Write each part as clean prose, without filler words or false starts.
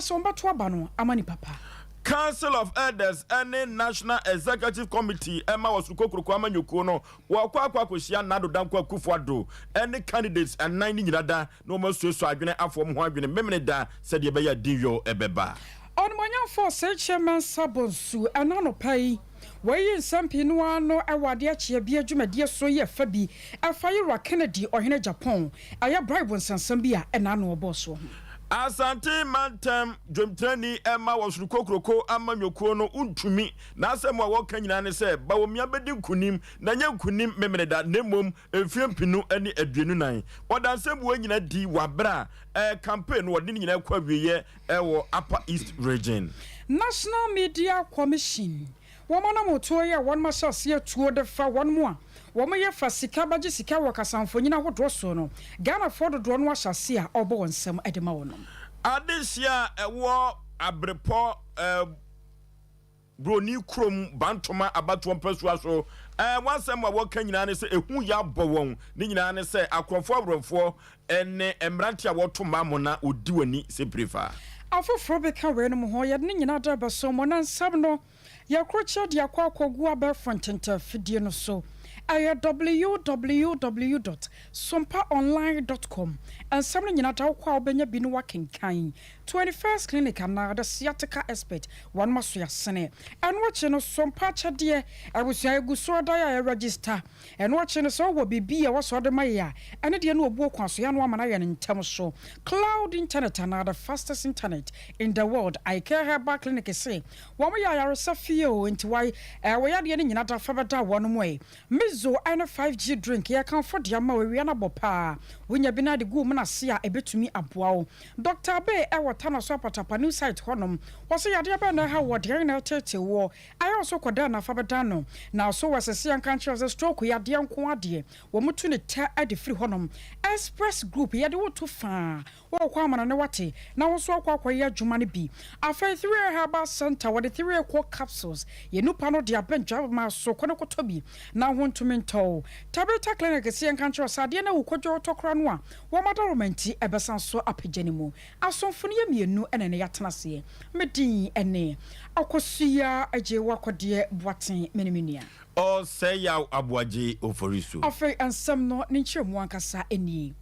sɛ wɔbɛto aba no ama nipa pa. Council of Elders ne National Executive Committee ma wɔ Soro Kokroko amanyɔkuo no wɔkɔ akɔhyia Nado Dankwa Akufo-Addo ne candidates ɛnan ne nyina da na wɔn asuasua adwene afɔ wɔn ho adwene memene da sɛdeɛ ɛbɛyɛ adinyɔ ɛbɛba. Ɔnomonyamfoɔ Osei Kyei-Mensah Bonsu ɛna anɔpa yi wɔayi nsɛm pii no ara no ɛwɔ adeɛ akyeɛ bi adwumadie so yɛ fa bi ɛfa Yewura Kennedy Ohene Agyapong ɛyɛ bribe nsɛnsɛm bi a ɛna ano ɔbɔɔ soɔ ho. Asante Mantam dwamtirani ɛma wɔ Soro Kokroko amanyɔkuo no ntumi n'asɛm a wɔka nyinaa ne sɛ Bawumia bɛdi nkonim na nyɛ nkonim memene da na mmom mfeɛ 2024. Wɔda nsɛm nyinaa di wɔ abere a campaign no wɔde ne nyinaa kɔ awieɛ ɛwɔ Upper East Region. National Media Commission wɔn anamotoɔ yi a wɔn ahyɛ aseɛ tuo de fa wɔn mu a wɔn yɛ fa sika bagye sika wɔ kasamfonin ahodoɔ so no, Ghanafoɔ dodoɔ no ahyɛ ase a ɔbɔ wɔn nsɛm de ma wɔn. Adehyia a ɛwɔ Aberepɔ Buroni kurom Bantoma abatoɔ mpasua so, wansɛm a wɔka nyinaa ne sɛ ehu yɛ abɔ wɔn ne nyinaa ne sɛ akorɔmfoɔ aworɔmfoɔ ne mmerante a wɔto mmaa mo na wɔdi wɔn ani sɛ pirefa. Afoforɔ bɛka wei no mu ho yɛde ne nyinaa da bɛso mo na nsɛm no yɛkorokyerɛ de akɔ akɔgu abɛɛfo ntentɛ fidie no so, ɛyɛ www.sompaonline.com. Nsɛm no nyinaa da wokɔ a wobɛnya bi no wakenkan. 21st Clinic anaa The Sciatica Expert wɔn ma so yɛasene. Ɛno akyi no, Sompa akyɛdeɛ abusua egu so adan a yɛregister. Ɛno akyi no, sɛ wowɔ biribi a wɔsɔ de ma yɛ a, ɛne deɛ no obuo kwan so yɛn ano ama no ayɛ no ntɛm so. Cloud internet anaa the fastest internet in the world. Icare Herbal Clinic se wɔn yɛ ayaresa fie o, nti wae wɔyɛ adeɛ no nyinaa da fa bɛda wɔn mu ɛ. Mizo ɛne 5G drink yɛkamfo de ama wo awia no abɔ paa. Wonya bi na de gu mu no ase a, ɛbɛtumi aboa wo. Dr Abe ɛwɔ Tano so Apatapa new site hɔnom. Wɔsɛ yadeɛ bɛn na ɛha wɔ deɛn na ɛtete wɔ ayɛ wo so kɔda na fa bɛda no na so wɔ sese yɛnka nkyerɛ sɛ stroke yadeɛ nko adeɛ wɔn tu ne tɛ de firi hɔnom. Express Group yɛde wo to faa wɔkɔ amana ne wate na wo nso akɔ akɔyɛ adwuma no bi. Afei 3 Herbal Center wɔde 3 Eco capsules yɛ nupa no de abɛn dwama so kɔ ne kɔtɔ bi na ho ntumi ntɔw. Tabeta Clinic si yɛnka nkyerɛ sɛ adeɛ no awu kɔdwo tɔkora no a wɔn adaroma nti ɛbɛsan so apagya ne mu. Asomfo no yɛ mmienu ɛna ne yɛatena aseɛ. Medin ɛne Akosua Agye Wakɔdeɛ Boaten, me ne me nua. Ɔsɛ Yaw Aboagye Ofori so. Afei nsɛm no ne nkyerɛmu ankasa nie.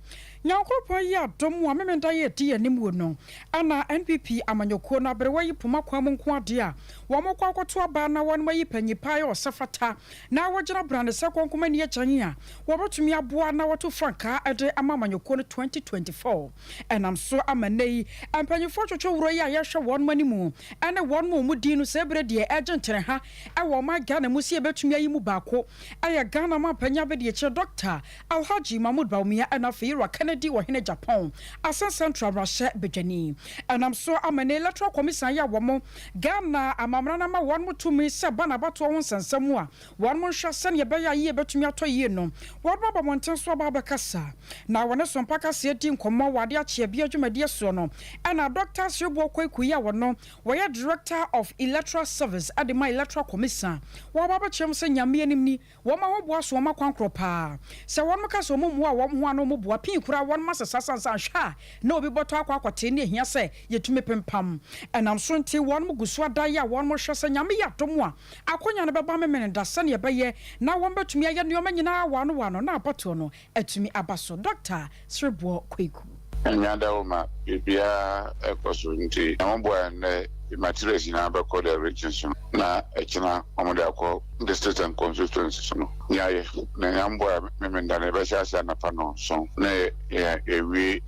Nyankoropɔn yi adom a Memenda yɛ di anim wɔ no ɛna NPP amanyɔkuo no aberewa yi poma kwan mu nko adeɛ a wɔn kɔ akɔto aba na wɔn ayi panyin paa yɛ ɔsɛ fata na wɔgyina brane sɛ kɔnkɔn ani akyɛn a wɔbɛtumi aboa na wɔto frankaa de ama amanyɔkuo no 2024. Ɛnam so ama nnɛ yi mpanyinfoɔ twotwo wuro yi a yɛhwɛ wɔn anim ɛne wɔn mu wɔn din no sɛ ebere deɛ ɛgye nkyɛn ha ɛwɔ ɔman Ghana mu si ebɛtumi ayi mu baako ɛyɛ Ghana manpanyin abɛdi Dr Alhaji Mahmood Bawumia ɛna afei Yewura Kennedy Ohene Agyapong, Assin Central mmarahyɛ badwani. Ɛnam so ama ne Electoral Commission yɛ wɔn Ghana amammerɛ no ama wɔn mo tumi sɛ ba n'abatoɔ ho nsɛnsɛm mu a wɔn mo nhwɛ sɛnea ɛbɛyɛ a yie bɛtumi atɔ yie no, wɔn abɔ mmɔnten so aba abɛkasa na wɔne Sompa kaseɛ di nkɔmmɔ wɔ adeɛ akyeɛ bi adwumadie soɔ no. Ɛna Dr Serebour Quaicoe yi a wɔno wɔyɛ Director of Electoral Service ɛde ma Electoral Commission wɔn aba abɛkyerɛ mu sɛ Nyame anim ni, wɔn ahoboa so wɔn akwankorɔ paa sɛ wɔn ka sɛ wɔn mmoa wɔn ho ano wɔn boa pii koraa wɔn ma sesa sansan hwɛ a na obi bɔtɔ akɔ akɔte ne ehia sɛ yɛtumi pempam. Ɛnam so nti wɔn gu so ada yi a wɔn hwɛ sɛ Nyame yɛ adom a akɔnya no bɛba memene da sɛnea ɛbɛyɛ na wɔn bɛtumi ayɛ nneɛma nyinaa wano wano na abatoɔ no atumi aba so. Dr Serebour Quaicoe. Nyame ma biribiara ɛkɔ so nti ɛhoboa nnɛ materials nyinaa bɛkɔ the regions no na ɛkyena wɔde akɔ district and constituencies no. Nyaayɛ na Nyamboa Memenda no yɛbɛhyɛ ase anapa no so na yɛwie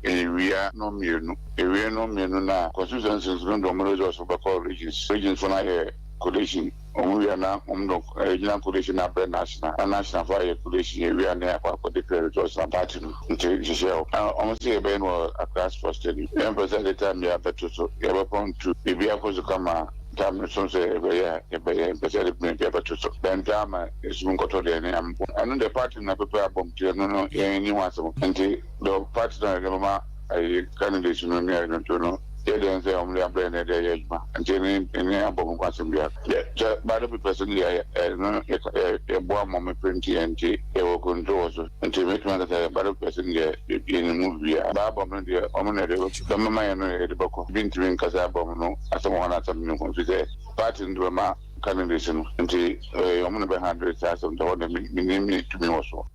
ewia no mmienu, ewie no mmienu na constituencies no de wɔn results bɛkɔ regions, regions fo no ayɛ collation. Wɔn wia na wɔn do gyina collation na abrɛ national na national fo ayɛ collation. Ewia na yɛakɔ akɔ declare results na party no nti nhyehyɛ hɔ wɔn sɛ yɛbɛyɛ no wɔ Accra Sports Stadium. Yɛn pɛ sɛ de time yɛ abɛto so yɛbɛpɔn tu biribi akɔ so kama time no so sɛ yɛbɛyɛ a yɛbɛyɛ mpɛ sɛ de bɛn bi abɛto so bɛnta ama esum nkɔtɔ deɛ ne ampo ɛno de party na pɛpɛ abɔm ti ɛno no yɛn ni ho asɛm nti the party na yɛde bɛma ayi candidates no ne ɛno to no. Yɛ deɛ sɛ wɔn de abrɛ yɛn na yɛde yɛ adwuma nti ɛne ɛne abɔ mu asɛm biara. Yɛ sɛ ballot papers no deɛ ɛno yɛ yɛboa ma wɔn print yɛn nti yɛwɔ control wɔ so nti mɛtumi aka sɛ ballot papers no deɛ yɛnim mu biribiara. Baabɔ no deɛ wɔn na yɛde bɛmama yɛn no yɛde bɛkɔ. Bi ntumi nka sɛ abɔ no asɛm wɔ hɔ na asɛm no ho ɛfiri sɛ party no de bɛma candidates no nti wɔn na bɛ handle saa asɛm nti hɔ na menim ne tumi wɔ so.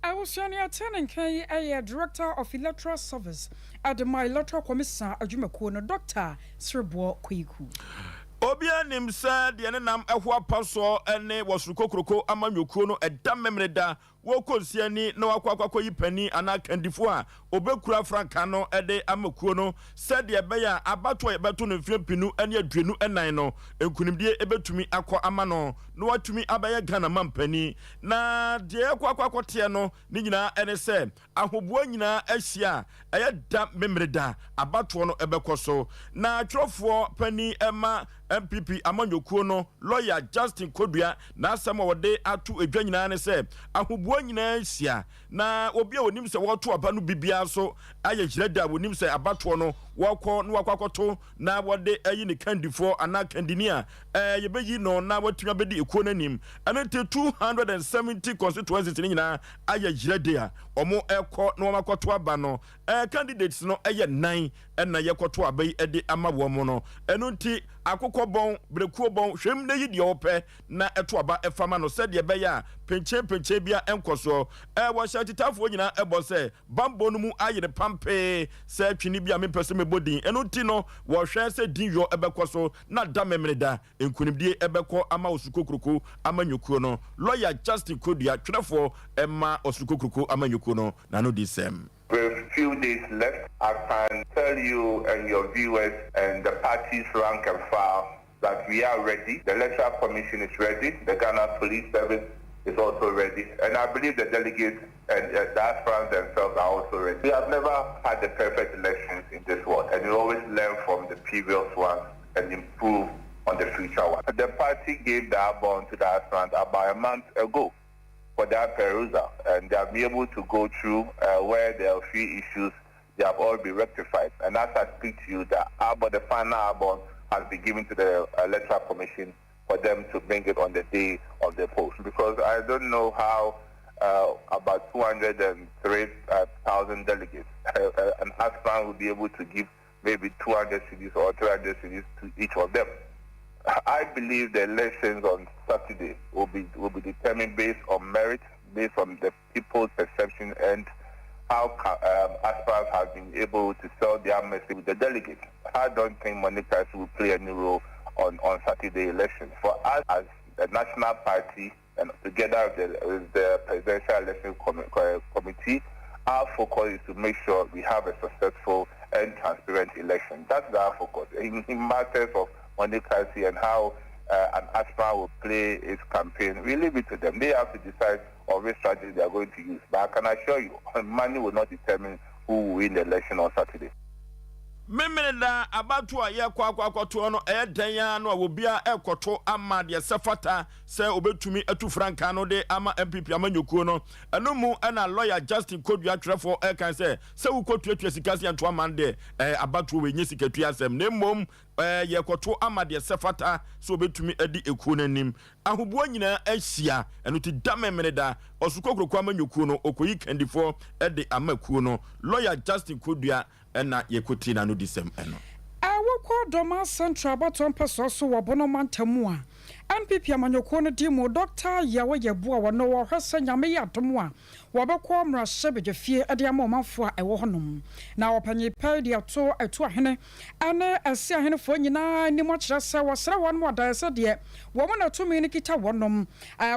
Abusua no yɛte ne nka yi yɛ Director of Electoral Service de ma Electoral Commission adwumakuo no, Dɔkta Sereboɔ Kwaku. Obiara nim sɛ deɛ ne nam ɛho apa soɔ ne wɔ soro kokroko amanyɔkuo no ɛda Memeneda wɔkɔ nsiani na wakɔ akɔyi panin anaa kandifoɔ a ɔbɛkura frankaa no de ama kuo no sɛdeɛ ɛbɛyɛ a abatoɔ a yɛbɛto no mfeɛ 2024 no nkunimdie ɛbɛtumi akɔ ama no na watumi abɛyɛ Ghana mampanin. Na deɛ yɛkɔ akɔ akɔteɛ no ne nyinaa ɛne sɛ ahoboa nyinaa ahyia a ɛyɛ da Memeneda abatoɔ no ɛbɛkɔ so. Na atwerɛfoɔ panin ɛma NPP amanyɔkuo no, lawyer Justin Kodua, n'asɛm a wɔde ato edwa nyinaa ne sɛ ahoboa nyinaa ahyia na obi a onim sɛ wɔreto aba no bibiara so ayɛ kyerɛ da a wɔnim sɛ abatoɔ no wɔkɔ na wakɔ akɔto na wɔde ayi ne kandifoɔ anaa kandini a yɛbɛyi no na watumi abɛdi ekuo no anim. Ɛno nti 270 constituencies no nyinaa ayɛ kyerɛ de a wɔn ɛkɔ na wɔn akɔto aba no. Candidates no ɛyɛ nnan ɛna yɛkɔto aba yi ɛde ama wɔn no. Ɛno nti akokɔ bɔn, berekuo bɔn, hwɛm na yi deɛ ɔpɛ na ɛto aba ɛfa ma no sɛdeɛ ɛbɛyɛ a penkyɛn bia ɛnkɔ soɔ. Wɔhyɛ akyitaafoɔ nyinaa ɛbɔ sɛ bambɔ no mu ayere pampee sɛ twene bi a mempɛ sɛ mebɔ din. Ɛno nti no wɔhwɛ sɛ din yɔ ɛbɛkɔ so na da Memeneda nkonimdie ɛbɛkɔ ama Osukokuroko amanyɔkuo no. Lawyer Justin Kodua, twerɛfoɔ ɛma Osukokuroko amanyɔkuo no, n'ano di sɛm. With few days left, I can tell you and your viewers and the party's rank and file that we are ready. The Electoral Commission is ready. The Ghana Police Service is also ready. And I believe the delegates and the aspirants themselves are also ready. We have never had the perfect elections in this world, and we always learn from the previous ones and improve on the future ones. The party gave the bond to the aspirants about a month ago for their perusal, and they have been able to go through where there are few issues, they have all been rectified. And as I speak to you, the final album has been given to the Electoral Commission for them to bring it on the day of the post. Because I don't know how about 203,000 delegates, an aspirant will be able to give maybe 200 cedis or 300 cedis to each of them. I believe the elections on Saturday will be determined based on merit, based on the people's perception and how aspirants have been able to sell their message with the delegates. I don't think money crisis will play any role on Saturday elections. For us as the national party and together with the Presidential Election Committee, our focus is to make sure we have a successful and transparent election. That's our focus. In matters of money crisis and how an aspirant will play its campaign, we leave it to them. They have to decide on which strategy they are going to use. But I can assure you, money will not determine who will win the election on Saturday. Memeneda abato a yɛkɔ akɔ akɔtoɔ no, ɛyɛ dan a no a obia ɛkɔto ama deɛ sɛ fata sɛ obɛtumi atu frankaa no de ama NPP amanyɔkuo no. Ɛno mu ɛna lawyer Justin Kodua, twerɛfoɔ, ɛkan sɛ wokɔtuatua sika sɛ yɛnto ama no deɛ, abatoɔ wɔ ɛnyɛ sikatua asɛm, na mmom yɛkɔto ama deɛ sɛ fata sɛ obɛtumi adi ekuo no anim. Ahoboa nyinaa ahyia, ɛno ti da Memeneda Ɔsokokuroko amanyɔkuo no ɔkɔyi kandifoɔ ɛde ama kuo no. Lawyer Justin Kodua ɛna yɛkɔtie n'ano di sɛm ɛno. Awokɔ Dɔma Central abatoɔ mpɛsoɔ so wɔ Bono mantam a NPP amanyɔkuo no di mu, Dr Yaw Yeboah, wɔno wɔhwɛ sɛ Nyame yɛ adom a wɔbɛkɔ mmarahyɛ badwafie de ama ɔmanfoɔ a ɛwɔ hɔnom. Na ɔpanyin pɛ de ato ɛto ahene ɛne ɛse ahenefoɔ nyinaa anim akyerɛ sɛ wɔsrɛ wɔn mu adaeɛ sɛ deɛ wɔn na tumi no kita wɔnom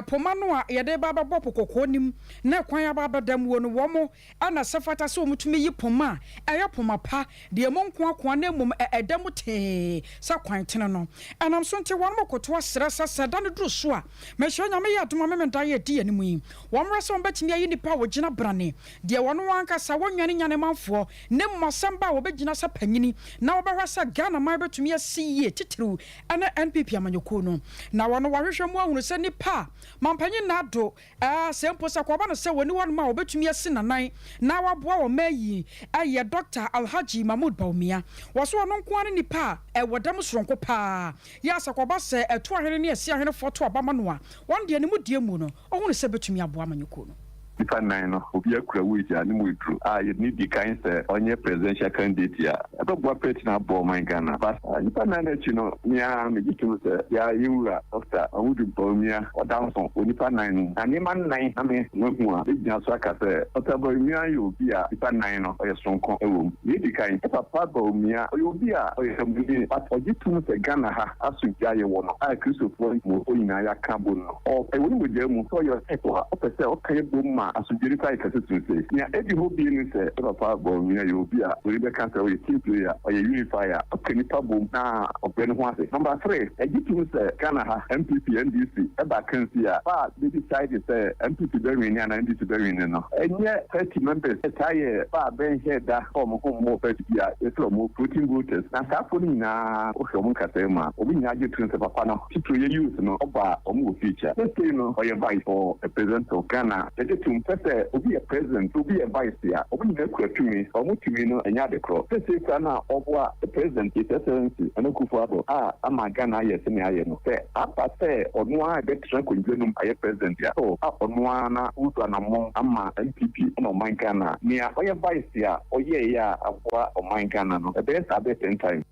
poma no a yɛde ba bɛbɔ po kɔkɔɔ nim na kwan aba abɛda mu no, wɔn ɛna sɛ fata sɛ wɔn tumi yi poma a ɛyɛ poma pa deɛ mu nko akoa na mmom ɛda mu tee sɛ kwan tene no. Ɛnam so nti wɔn mo koto asrɛ sɛ da no duru so a mɛhyɛ Nyame yɛ adom a Memenda yɛ di anim yi, wɔn mmerɛ sɛ wɔn bɛtumi ayi nipa. nipa a wɔgyina brane, deɛ wɔno ankasa wɔnnwane nya ne manfoɔ, ne mmom asɛm ba a wɔbɛgyina sɛ panyini na wɔbɛhwɛ sɛ Ghana man bɛtumi asi yie, titiriw ne NPP amanyɔkuo no. Na wɔno wɔahwehwɛ mu ahunu sɛ nipa a Mampanyin Nna Addo Ɛɛ, sɛ mpo sɛ kɔba no sɛ wɔnni hɔnom a wɔbɛtumi asi n'anan na waboa wɔn mma yi yɛ Dɔkta Alhaji Mahmood Bawumia. Wɔse ɔno nko ara ne nipa a ɛwɔ dɛm soronko pa ara yi a sɛ kɔba sɛ ɛto ahene ne ɛse ahenefoɔ to aba ma no a, ɔno deɛ ne mudie mu no, ɔhunu sɛ ɛbɛtumi aboa amanyɔkuo no. Nnipa nnan no, obiara kura weight a ne mu aduru a yɛde no di kan sɛ ɔnyɛ presidential candidate a, ɛbɛboa party no aboa ɔman Ghana. But nnipa nnan no akyi no, me ara megye tom sɛ yɛn wura Dɔkta Mahudu Bawumia, ɔda nso wɔ nnipa nnan no mu. Na nneɛma nnan na me mahu a mɛgyina so aka sɛ Dɔkta Bawumia yɛ obi a nnipa nnan no ɔyɛ soronko wɔ mu. Nea edi kan, me papa Bawumia, ɔyɛ obi a ɔyɛ Kramoni but ɔgye tom sɛ Ghana ha asomdwoe a yɛwɔ no a Kristofoɔ ne Nkramofoɔ nyinaa yɛaka abom no, ɔ, ɛwɔ ne mogyaa mu sɛ ɔyɛ ɔsɔfo a ɔpɛ sɛ ɔka yɛn bom ma asomdwoe no koraa yɛ kɛse sen sei. Nea edi hɔ bio ne sɛ, me papa Bawumia yɛ obi a buroni bɛka sɛ ɔyɛ team player, ɔyɛ unifier, ɔka nnipa bom na ɔbrɛ ne ho ase. Number three, yɛgye tom sɛ Ghana ha, NPP, NDC ba akansi a, ba a bɛ decide sɛ NPP bɛ win anaa NDC bɛ win no, ɛnyɛ party members taa yɛ ba a bɛnhwɛ da sɛ wɔn ho mmɔ party bi a yɛfrɛ wɔn floating voters. Na saa foɔ no nyinaa wohwɛ wɔn nkasaɛ mu a, wɔn nyinaa gye tom sɛ papa no, titiriw yɛ youth no, ɔba a wɔn wɔ future. Seesei no, ɔyɛ vice for the president of Ghana. Yɛgye tom sɛ sɛ obi yɛ president, obi yɛ vice a, wɔn nyinaa kura tumi. Wɔn tumi no nyɛ ade korɔ. Seesei koraa no a ɔboa President His Excellency Nana Akufo Addo a ama Ghana ayɛ sɛnea ayɛ no, sɛ aba sɛ ɔno ara rebɛtena akonnwa no mu ayɛ President a, so a ɔno ara na ɔretu anammɔn ama NPP ne ɔman Ghana a, nea ɔyɛ Vice a ɔyɛeɛ a aboa ɔman Ghana no, ɛbɛyɛ saa bɛyɛ ten times.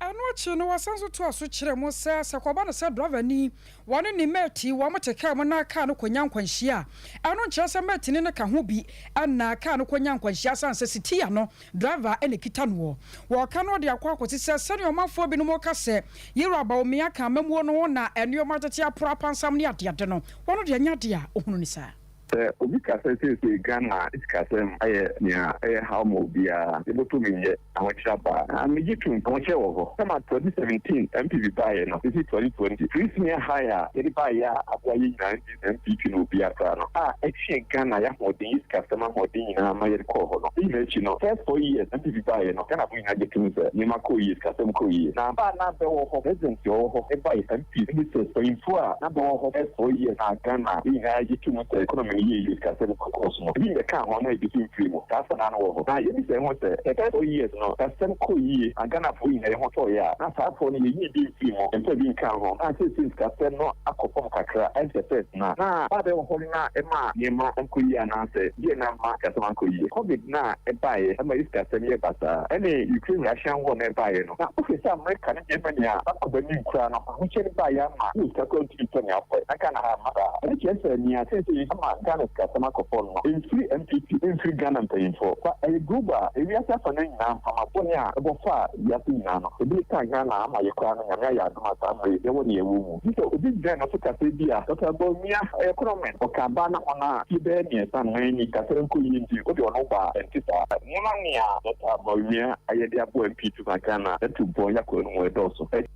Ɛno akyi no, wɔsan nso toaa so kyerɛɛ mu sɛ, sɛ kɔba no sɛ drɔvani, wɔne ne mate, wɔte kaa mu na kaa no kɔnya nkwanhyia a, ɛno nkyerɛ sɛ mateni no ka ho bi na kaa no kɔnya nkwanhyia asiane sɛ sitia no driver na ɛkita noɔ. Wɔka no de akɔ akɔsi sɛ sɛdeɛ ɔmanfoɔ binom ka sɛ Yewura Bawumia ka amammuo no ho na nnoɔma tete aporo apansam ne adeade no, wɔno deɛ ɛnyɛ adeɛ a ɔhunu no saa. Sɛ obi ka sɛ seesei Ghana sikasɛm ayɛ nea ɛyɛ haw ma obiara, yebotum nyɛ ahokyerɛ aba a, megye tom, ahokyerɛ wɔ hɔ. Sɛma 2017 NPP baeɛ no besi 2020, Free Senior High a yɛde baeɛ a aboa yɛn nyinaa NDC, NPP ne obiara koraa no a ɛtwee Ghana y'ahoɔden, yɛ sikasɛm ahoɔden nyinaa ma yɛde kɔɔ hɔ no. Ne nyinaa akyi no, first 4 years NPP baeɛ no, Ghanafo nyinaa gye tom sɛ nneɛma kɔɔ yie, sikasɛm kɔɔ yie. Na ba a na bɛwɔ hɔ, president a ɔwɔ hɔ, ne vice, MPs, ministers, mpanyimfoɔ a na bɛwɔ hɔ first 4 years a Ghana yɛn nyinaa gye tom sɛ economy no yɛɛ yie, sikasɛm kɔɔ so no, ebi mmɛkaa ho na ebi nso mfirii mu. Saa asɛm no wɔ hɔ. Na yɛbisa yɛn ho sɛ, sɛ first 4 years no sikasɛm kɔɔ yie na Ghanafoɔ nyinaa yɛn ho tɔɔ yɛ a, na saa foɔ no yɛnyii bi mfirii mu, yɛmfa bi nkaa ho, na seesei sikasɛm no akɔ fam kakra ɛnkyɛ first no a, na ba bɛwɔ hɔ no na ɛmaa nneɛma ankɔ yie anaasɛ deɛ na amma sikasɛm ankɔ yie? Covid no a ɛbaeɛ ɛma yɛ sikasɛm yɛɛ basaa, ɛne Ukraine-Russian war no a ɛbaeɛ no. Na wohwɛ sɛ Amerika ne Germany a na kɔba nim koraa no, ahokyɛ no baeɛ ama wowɔ sika koraa wontumi ntɔ nea wopɛ. Na Ghana ha amma saa. Ɛno kyerɛ sɛ nea seesei ama Ghana sikasɛm akɔ fam no, ɛmfiri NPP, ɛmfiri Ghana mpanyimfoɔ. Fa ɛyɛ global, ewiase afanan nyinaa, mframa bɔne a ɛbɔ faa wiase nyinaa no, ebi kaa Ghana ama yɛ koraa no, Nyame ayɛ adom a saa mmerɛ yi yɛwɔ nea yɛwɔ mu. Gye sɛ obi gyina no so kasa bi a, Dɔkta Bawumia, ɔyɛ economist, ɔka baa na hɔn a fie bɛyɛ mmiɛnsa nnan ni, kasa nkɔ yie nti wode ɔno ba a, ɛnte saa. Nneɛma nea Dɔkta Bawumia ayɛ de aboa NPP ma Ghana atu mpɔn yɛ akɔ anim ɛdɔɔso.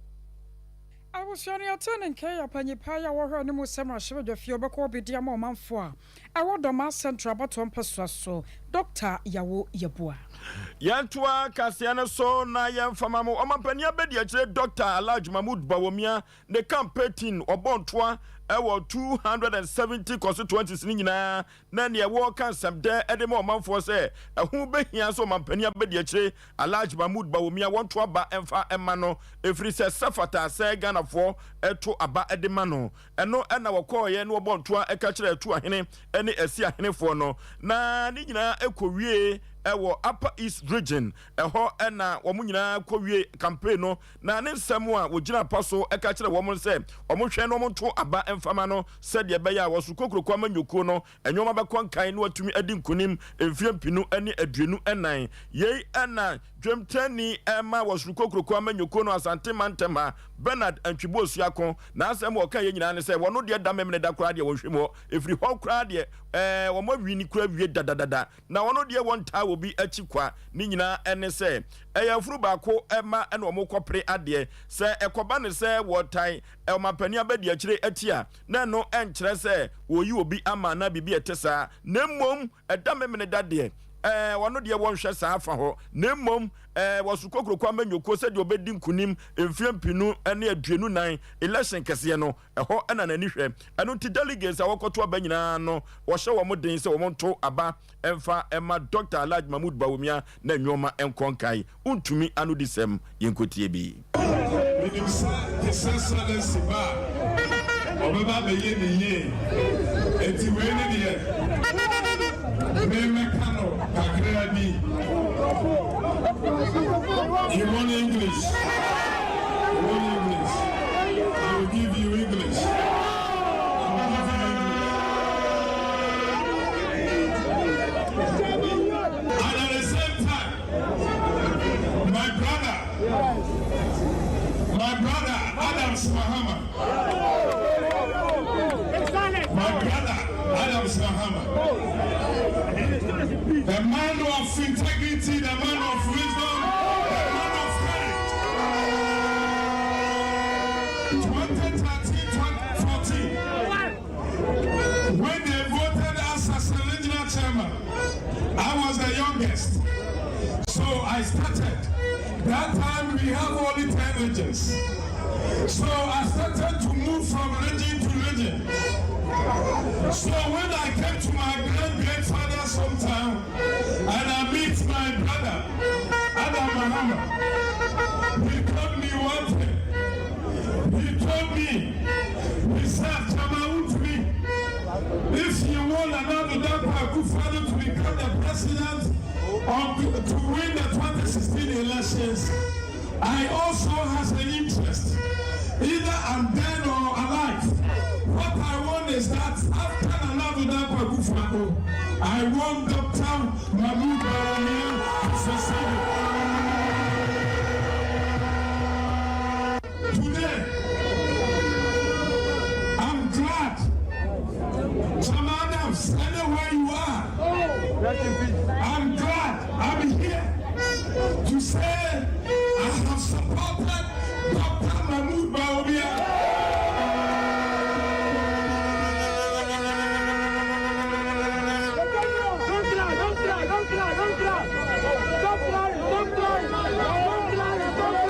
Abusua no yɛtee ne nka yi apanyin pa yi a wɔhwɛ anim sɛ mmarahyɛbadwafie a ɔbɛkɔ ɔbɛdi ama ɔmanfoɔ a ɛwɔ Dɔmaa Central abatoɔ mpɛsoa so, Dr. Yawo Yeboah. Yɛntoa kaseɛ no so na yɛmfama mo. Ɔmampanin abɛdi akyire Dr. Alhaji Mahmood Bawumia ne campaign ɔbɔ ntoa ɛwɔ 270 constituencies no nyinaa na neɛ wɔreka nsɛm dɛ de ma ɔmanfoɔ sɛ ɛho bɛhia sɛ ɔmampanin abɛdi akyire Alhaji Mahmood Bawumia wɔnto aba mfa mma no, ɛfiri sɛ sɛ fata sɛ Ghanafoɔ to aba de ma no. Ɛno ɛna wɔkɔɔyɛ na wɔbɔ ntoa ɛka kyerɛ ɛto ahene ne ɛsi ahenefoɔ no, na ne nyinaa ɛkɔwie ɛwɔ Upper East Region. Ɛhɔ ɛna wɔn nyinaa kɔwie campaign no, na ne nsɛm a wɔgyina pa so ɛka kyerɛ wɔn sɛ wɔn hwɛ na wɔn to aba mfama no sɛdeɛ ɛbɛyɛ a wɔso kokuroko ama nnwokuo no nneɛma bɛkɔ nkan na watumi adi nkonim mfeɛ 2024 yei. Ɛna dwamtani ɛma wɔsoro kokuroko ama nnwokuo no Asante mantam ha, Bernard Antwibo Osuako, n'asɛm wɔka yɛ nyinaa ne sɛ wɔno deɛ da memene da koraa deɛ wɔnhwɛ mu hɔ, ɛfiri hɔ koraa deɛ wɔn awi ne kora wie dadadada, na wɔno deɛ wɔntaa wɔ obi akyi kwa. Ne nyinaa ne sɛ, ɛyɛ afunu baako mma na wɔkɔpere adeɛ. Sɛ ɛkɔba no sɛ wɔtan ɔmampanin abadiakyire akyi a, na ɛno nkyerɛ sɛ wɔreyi obi ama anaa biribi a ɛte saa, na mmom ɛda Memeneda deɛ, ɛɛ, ɔno deɛ wɔnhwɛ saa afa hɔ, na mmom ɛɛ, wɔso kokuroko amanyɔkuo sɛdeɛ ɔbɛdi nkunim mfeɛ 2024 election kɛseɛ no, ɛhɔ na n'ani hwɛ. Ɛno nti delegates a wɔkɔto aba nyinaa no, wɔhyɛ wɔn den sɛ wɔnto aba mfa mma Dɔkta Alhaji Mahmood Bawumia na nnoɔma nkɔ nkan. Wontumi anodisɛm, yɛnkɔtie bi. Menim sɛ His Excellency ba a, ɔbɛba abɛyɛ ne yie. Enti wei ne deɛ me mɛka no kakraa bi. You want English? You want English? I will give you English. I will give you English. And at the same time, my brother, my brother Adams Mahama, my brother Adams Mahama, the man of integrity, the man of wisdom, the man of courage. 2013, 2014, when they voted us as a regional chairman, I was the youngest. So I started. That time we have only 10 regions. So I started to move from region to region. So when I came to my great grandfather's hometown and I meet my brother, Adam Mahama, he told me one thing. He told me, he said, Chairman Wontumi, if you want Nana Addo Dankwa Akufo-Addo to become the president to win the 2016 elections, I also has an interest. Either I'm dead or alive. What I want is that after Nana Addo Dankwa Akufo-Addo, I want Dr. Mahmoud Bawumia to succeed him. Today, I'm glad. Sam Adams, anywhere you are, I'm glad I'm here to say I have supported Dr. Mahmoud Bawumia. Don't cry, don't cry, don't cry, don't cry. Stop crying, stop crying. Don't cry, stop crying.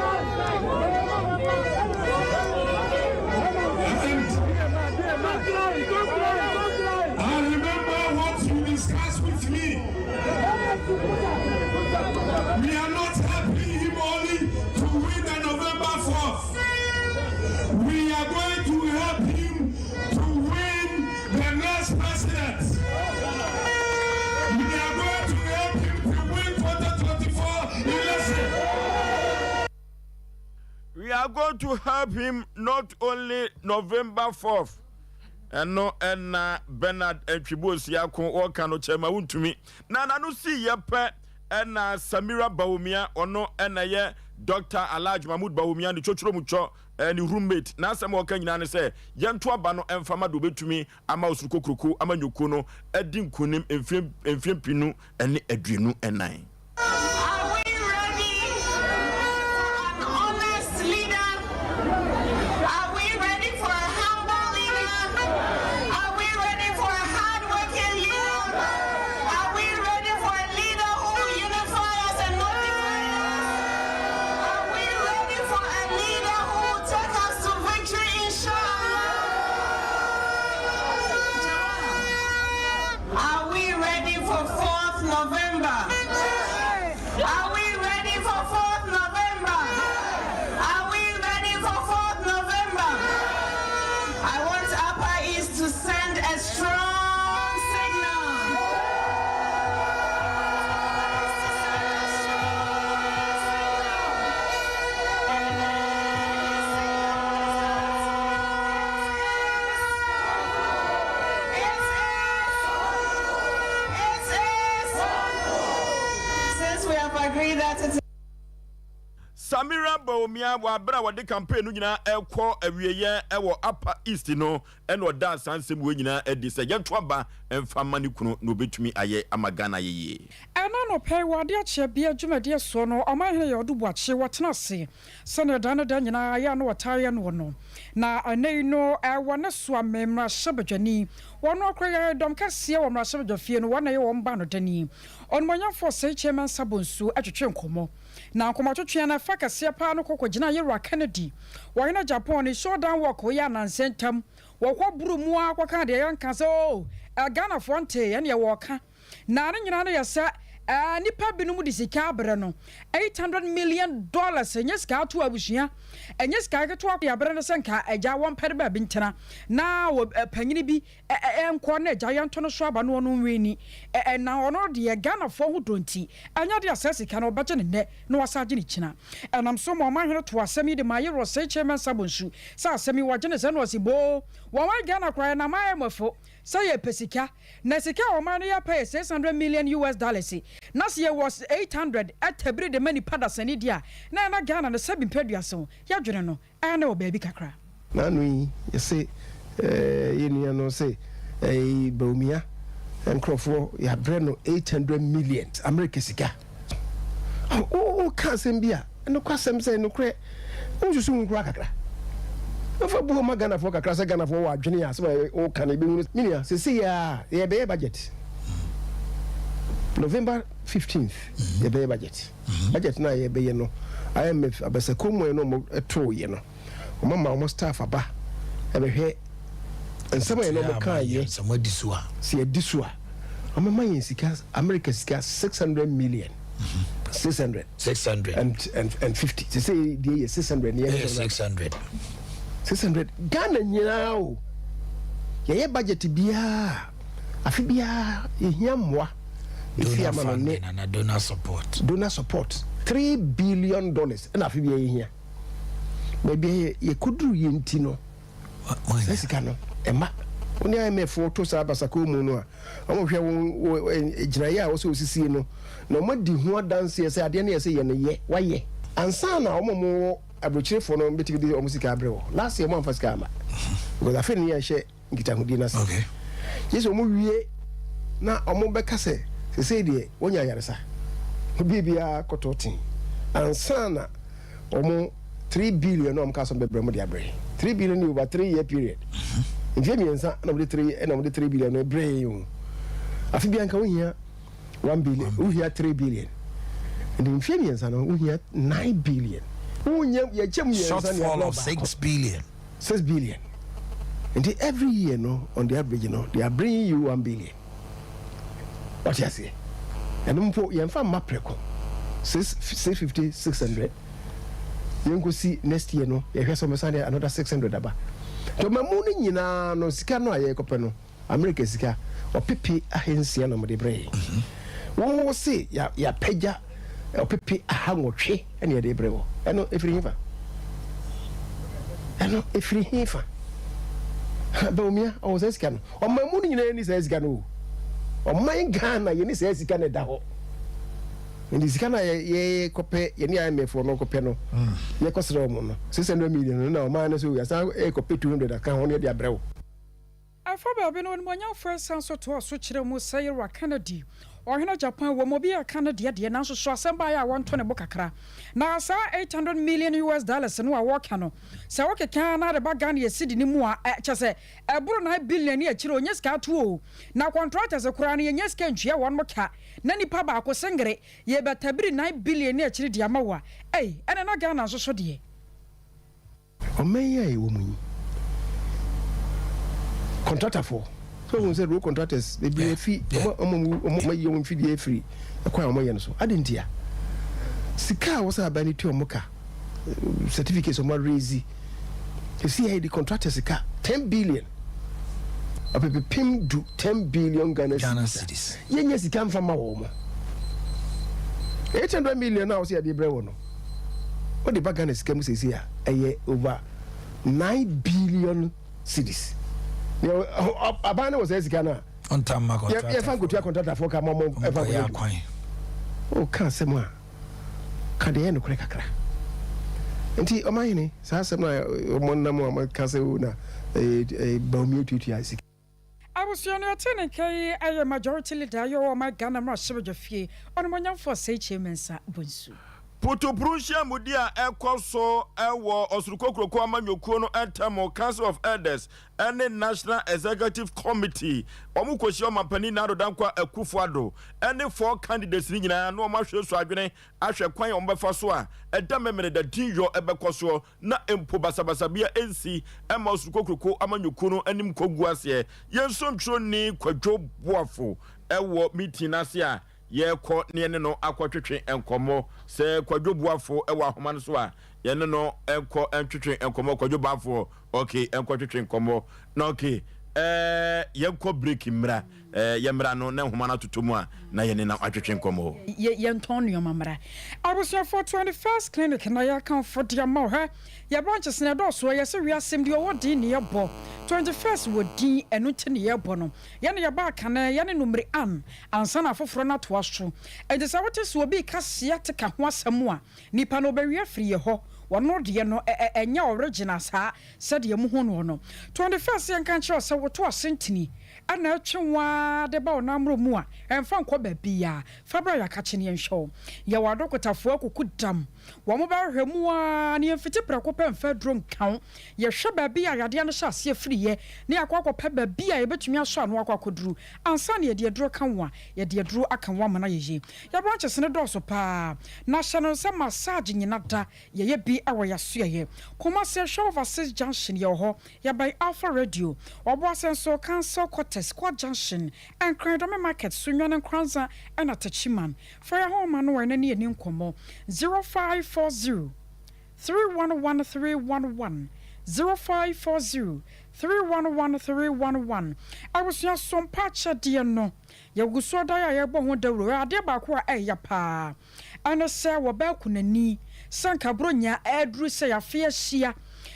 And Don't cry, don't cry, don't cry. I remember what you discussed with me. We are not helping him only to win the November 4th. We are going to help him to win the next president. We are going to help him to win 2024 election. We are going to help him not only November 4th. Ɛno ɛna Bernard Antwi Boasiako wɔka no Chairman Wontumi na n'ano sii yɛ pɛ ɛna Samira Bawumia, ɔno ɛna yɛ Dr. Alhaji Mahmood Bawumia ne twotworo mu twɔ, ne roommate, n'asɛm a ɔka nyinaa ne sɛ yɛnto aba no ɛmfa ma de obɛtumi ama Osoro Kokuroko ama nnwokuo no adi nkonim mfeɛ 2024. Are we ready for an honest leader? Are we ready for a humble leader? Are we ready for a hardworking leader? Are we ready for a leader who will unify us and not divide us? Are we ready for a leader who will take us to victory, inshallah? Are we ready for 4th November? Samira Bawumia wɔ abere a wɔde campaign no nyinaa ɛkɔ awieɛ wɔ Upper East no ɛna ɔdaa saa nsɛm wei nyinaa adi sɛ yɛnto aba mfa mma ne kunu na ɔbɛtumi ayɛ ama Ghana ayɛ yie. Ɛna anɔpa yi wɔ adeɛ kyeɛ bea dwumadie soɔ no, Ɔmanhene Yaw Adu Boakye wɔtena ase sɛdeɛ da ne da nyinaa yɛ a na wɔtaa yɛ noɔ no. Na ɛnnɛ yi no wɔ ne Soame mmarahyɛbadwani, wɔn akora yɛ dɔm kɛseɛ wɔ mmarahyɛbadwafie no, wɔn na ɛyɛ wɔn baanodani. Onimuonyamfoɔ Osei Kyei Mensah Bonsu twetwe nkɔmmɔ. Na nkɔmmɔtwetweɛ no ɛfa kɛseɛ paa no kɔ kɔgyinaa Yewura Kennedy, Ɔhene Japan ne Shodan Walk yɛ anansa ntam. Wɔkɔ boro mu ara kɔkaa deɛ yɛnka sɛ oo Ghanafoɔ ntee ɛneɛ wɔɔka. Na ne nyinaa no yɛ sɛ nnipa binom de sika abrɛ no, $800 million, ɛnyɛ sika ato abusua, ɛnyɛ sika ketewa de abrɛ no sɛ nka agya wɔmpɛ no baabi ntena na panyini bi nkɔ na agya yɛnto no so aba na ɔno nwini. Na ɔno deɛ Ghanafoɔ ho dɔ nti, ɛnyɛ adeɛ a saa sika no ɔbɛgye no nnɛ na wasan agye no kyina. Ɛnam so ma ɔmanhene too asɛm yi de maa Yerua Osei Kyei Mensah Bonsu sɛ asɛm yi wɔgye no sɛ na ɔse boo wɔn ayɛ Ghana koraa yɛnam IMF sɛ yɛpɛ sika na sika a ɔman no yɛ pɛ yɛ 600 million US dollars na sɛ yɛwɔ 800 tabiri de ma nipa dasani deɛ a na ɛna Ghana no sɛbi mpɛ aduason yɛdwene no Ɛɛ na wɔ baabi kakra. N'ano yi yɛse yɛn nua no se ɛyi Bawumia nkorɔfoɔ yɛabrɛ no 800 million America sika. Wo ka asɛm bi a nokwasɛm sɛ nokorɛ wo nsusu ho koraa kakra. Fa bu hɔ ma Ghanafoɔ kakra sɛ Ghanafoɔ wɔ adwene a asɛm a wo ka no yɛbɛhunu. Me nua sesei ara yɛbɛyɛ budget November 15th yɛbɛyɛ budget. Budget no a yɛbɛyɛ no, IMF abasakɔmmuae no a wɔtooeɛ no, wɔama wɔn staff aba bɛhwɛ nsɛm a yɛne wɔn kaeɛ, Sɛ moadi so a. sɛ yɛadi so a, wɔbɛma yɛn sika, America sika 600 million, 600. 600. And, and, and 50. Sɛ sɛ deɛ yɛ 600 ne yɛ 600. 600. Ghana nyinaa o, yɛyɛ budget biara, afe biara yɛhia mmoa. Efi Donor ama no ne funding anaa donor support. Donor support $3 billion ɛna afe biara yɛhia. Baabi a yɛkɔduru yɛ nti no, saa sika no ɛma. Wo ne IMF foɔ to saa basakɔɔ mu no a, wɔhwɛ wo gyinaeɛ a wɔsɛ wɔsisie no, na wɔadi ho adanseɛ sɛ adeɛ no yɛ sɛ yɛ no yɛ, wayɛ. Ansa na wɔn a wɔwɔ aburokyerefoɔ no bɛtumi de wɔn sika abrɛ wɔ. Last year wɔamfa sika amma because afei na yɛhyɛ nkitahodie no ase. Gye sɛ wɔn wie na wɔn bɛka sɛ sesei deɛ wɔnya ayaresa, biribiara kɔtɔ ten ansa na wɔn 3 billion na wɔn ka sɛ wɔn bɛbrɛ wɔn de abrɛ. 3 billion over 3 year period. Mfie 3 na wɔn de three na wɔn de 3 billion no brɛ yɛn o. Afe biara nka wohia 1 billion, wohia 3 billion. Nti mfie 3 no wohia 9 billion. Wonyɛ yɛkyɛ mu 3 ne Shortfall of 6 billion. 6 billion. Nti every year no, on the average no, they are bringing you 1 billion. Wɔte aseɛ? Ɛno mpo yɛmfa mma prɛko. Six 650, 600. Yɛnkɔsi next year no, yɛhwɛ sɛ wɔbɛsan de another 600 aba. Nti ɔma mu no nyinaa no, sika no a yɛrekɔpɛ no, America sika 600,000 na wɔde brɛ yɛn. Wo se yɛapagya 800,000 ɛna yɛde brɛ wɔ. Ɛno ɛfiri hefa? Ɛno ɛfiri hefa? Bawumia ɔwɔ saa sika no. Ɔman mu no nyinaa ni saa sika no o. Ɔman Ghana yɛni saa sika no ɛda hɔ. Nti sika no a yɛkɔpɛ yɛne IMF no kɔpɛ no, yɛkɔsrɛ wɔn no 600 million no na ɔman no so yɛsan ɛkɔpɛ 200 aka ho no yɛde abrɛ wo. Ɛfa baabi no, onimuonyamfoɔ san so toaa so kyerɛɛ mu sɛ Yerowa Kennedy, ɔhene Japan wom, obi a ɛka no deɛ deɛ, nanso so asɛm baeɛ a wɔnto ne bo kakra. Na saa 800 million US dollars no a wɔreka no, sɛ wokeka na de ba Ghana yɛ cedi no mu a, ɛ, kyerɛ sɛ ɛboro 9 billion ne akyire, ɔnyɛ sika ato o. Na contractors koraa no, yɛnnya sika ntua wɔn ka. Na nipa baako sengere, yɛbɛtabiri 9 billion ne akyire de ama wo a, ei, ɛnna na Ghana nso so deɛ. Ɔman yi a yɛwɔ mu yi, kɔntratafoɔ, sɛ wohu sɛ road contractors bebree afi, wɔn wɔn ayi wɔn mfidie afiri ɛkwan a wɔyɛ no so. Adi ntia? Sika a wɔsɛ aban no tua wɔn ka, certificates wɔn arezi, esi yɛ de contractors ka 10 billion, 10 billion, 10 billion Ghana cedis. Yɛnyɛ sika nfa ma wɔn. 800 million a wɔsɛ yɛde brɛ wɔn no, wode ba Ghana sika mu seesei a, ɛyɛ over 9 billion cedis. Aban no wɔ saa sika no a yɛfa nkotua kɔntratafoɔ ka ma ɔmo ɛfa nkɔyɛ adwuma. Woka asɛm a, ka deɛ ɛyɛ nokorɛ kakra. Nti ɔmanhene, saa asɛm no a wɔnam a wɔka sɛ o na Bawumia tuatua sika. Abusua no yɛtee ne nka yi yɛ Majority Leader yɛ ɔwɔ ɔman Ghana mmarahyɛbadwafie, Ɔnumonyamfoɔ Osei Kyei Mensah Bonsu. Putupru nhyiamudi a ɛkɔ so wɔ Ɔsoro Kokuroko Amanyɔkuo no ntam, Council of Elders ne National Executive Committee, wɔkɔhyia Ɔmampanin Nana Addo Dankwa Akufo-Addo ne four candidates no nyinaa na wɔahwɛ su adwene ahwɛ kwan a wɔbɛfa so a ɛda Memeneda dinyɔ bɛkɔ soɔ na mpo basabasa bia ɛnsi mma Ɔsoro Kokuroko Amanyɔkuo no anim nkɔgu aseɛ. Yɛn nsɔntwerɛni Kwadwo Boafo wɔ meeting no ase a Yɛrekɔ na yɛne no akɔtwetwe nkɔmmɔ. Sɛ Kwadwo Boafo wɔ ahoma no so a, yɛne no nkɔ ntwetwe nkɔmmɔ. Kwadwo Baafoɔ, ok, nkɔtwetwe nkɔmmɔ. Na ok, eh, yɛnkɔ break mmra. Eh, yɛmmra no na nhoma no atotɔ mu a, na yɛne no atwetwe nkɔmmɔ. Yɛ, yɛntɔn nneɛma mmra. Abusuafoɔ, 21st Clinic na yɛrekamfo de ama wo. Hwɛ, yɛn branches no ɛdɔɔso. Ɛyɛ sɛ wiase mu deɛ ɔwɔ din na yɛbɔ. 21st wɔ din, ɛno nti na yɛrebɔ no. Yɛn na yɛbaa kane, yɛne Numere Ann. Ansa na afoforɔ no atoa so. Enti sɛ wote sɛ obi reka sciatica ho asɛm a, nipa no ɔbɛwe afiri yɛ hɔ. Ɔno deɛ no, ɛ ɛ ɛnyɛ original saa sɛdeɛ mohu noɔ no. 21st yɛnka nkyerɛ wo sɛ woto asentini na ɛtwe wo ara de ba wo nammorɔ mu a, ɛmfa nkɔ baabiara. Fa bra yɛakakye na yɛnhwɛ wo. Yɛwɔ adɔkotafoɔ akuku dam. Wɔbɛhwehwɛ mu ara na yɛmfiti prɛko pɛ mfa aduro nka wo. Yɛhwɛ baabi a yadeɛ no hyɛ aseɛ firiiɛ na yɛakɔ akɔpɛ baabi a yɛbɛtumi asɔ ano akɔ akɔduru. Ansa na yɛde aduro aka wo a, yɛde aduro aka wo ama no ayɛ yie. Yɛn branches no dɔɔso pa ara, na hyɛ no sɛ massage nyina da, yɛyɛ bi wɔ yɛn asoɛeɛ. Kumasi, hwɛ Overseas Junction, yɛwɔ hɔ. Yɛbɛn Alpha Radio. Ɔboase nso, Council Quarters, Court Junction, Nkran Dɔme Market, Sunyani Nkoranza ɛna Techiman. Fa yɛn ho ma no ɛ na ne yɛni nkɔmmɔ. 0540 311 311 0540 311 311 Abusua so mpa akyɛdeɛ no yɛgu so da a yɛrebɔ ho dawuro. Adeɛ baako a ɛyɛ paa ɛne sɛ wɔbaa kunani sɛ nka Buronya aduru sɛ afe ahyia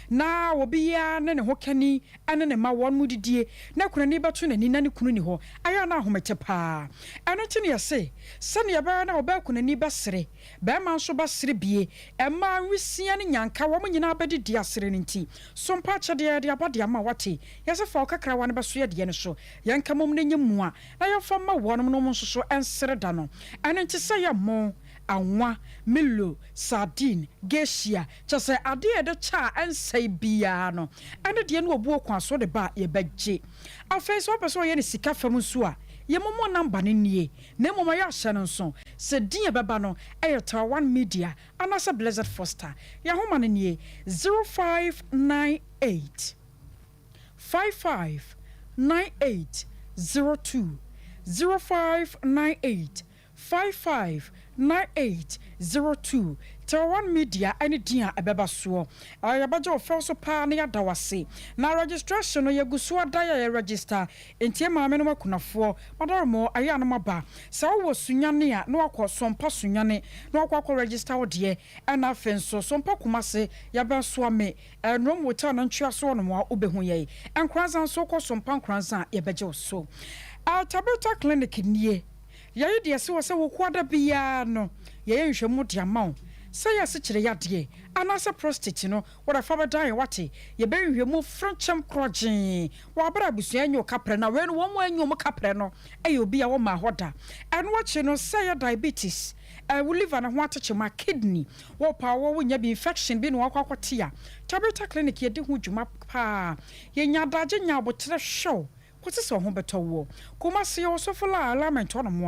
na obiara ne ne ho kani ne ne mma wɔn didie na kunani bɛto n'ani na ne kunu nni hɔ ayɛ a na ahomete paa. Ɛno nti na yɛse sɛdeɛ ɛbɛyɛ na ɔbaa kunani bɛsere, barima nso bɛsere bie, mmaa nwisiaa ne nyanka wɔn nyinaa bɛdidi asere no nti. So mpa akyɛdeɛ yɛde aba de ama wo ate? Yɛse fa wo kakrawa no bɛso yɛdeɛ no so, yɛnka mmom na ɛnyɛ mua na yɛmfa mma wɔnom na wɔn nso so nsere da no. Ɛno nti sɛ yɛ mo, anwa, milo, sardine, geishia, kyerɛ sɛ adeɛ a yɛde kyɛ a ɛnsɛe biara no, ɛno deɛ ne obuo kwan so de ba a, yɛbɛgye. Afei sɛ wopɛ sɛ wɔyɛ no sika fam nso a, yɛn momo number no nie, na mmom ɛyɛ ahyɛ no nso sɛ din a ɛbɛba no yɛ Taiwan Media anaasɛ Blessed Foster. Yɛn ahoma no nie, 0598. 55 98 02 0598 55 98 02 Taiwan Media ne din a ɛbɛba soɔ. Yɛbɛgye wo fɛw so paa na yɛada wo ase. Na registration no yɛgu so ada yɛ yɛ register nti maame nom akunafoɔ madaremo ayɛ a na moaba. Sɛ wowɔ Sunyani a na wakɔ Sompa Sunyani na wakɔ akɔ register wo deɛ ɛna afei nso Sompa Kumase yɛbɛn Soame Ɛnom hotel no ntweaso hɔ nom a wobɛhu yɛn. Nkoranza nso wokɔ Sompa Nkoranza a yɛbɛgye wo so. Altabeta Clinic nie. Yɛye deɛ ɛse wɔ sɛ wo koa da biara no yɛyɛ nhwɛmu de ama wo. Sɛ ɛyɛ asekyerɛ yadeɛ anaasɛ prostate no wode fa bɛdan yɛn wate. Yɛbɛyɛ nhwɛmu frenkyɛm korɔgyee wɔ aberɛ a abusua anyi wo kaprɛ na wei no wɔn a anyi wɔn kaprɛ no yɛ obi a wɔmmaa hɔ da. Ɛno akyi no sɛ ɛyɛ diabetes, wo liver no ho atekyem a, kidney, Wo paa wɔ wo nya bi infection bi na wakɔ akɔ te a, Tabitha clinic yɛ di ho dwuma paa. Yɛ nya adagye nya aboterɛ hwɛ wo kɔsi sɛ wo ho bɛtɔ woɔ. Kumasi yɛwɔ Sofola alignment hɔ nom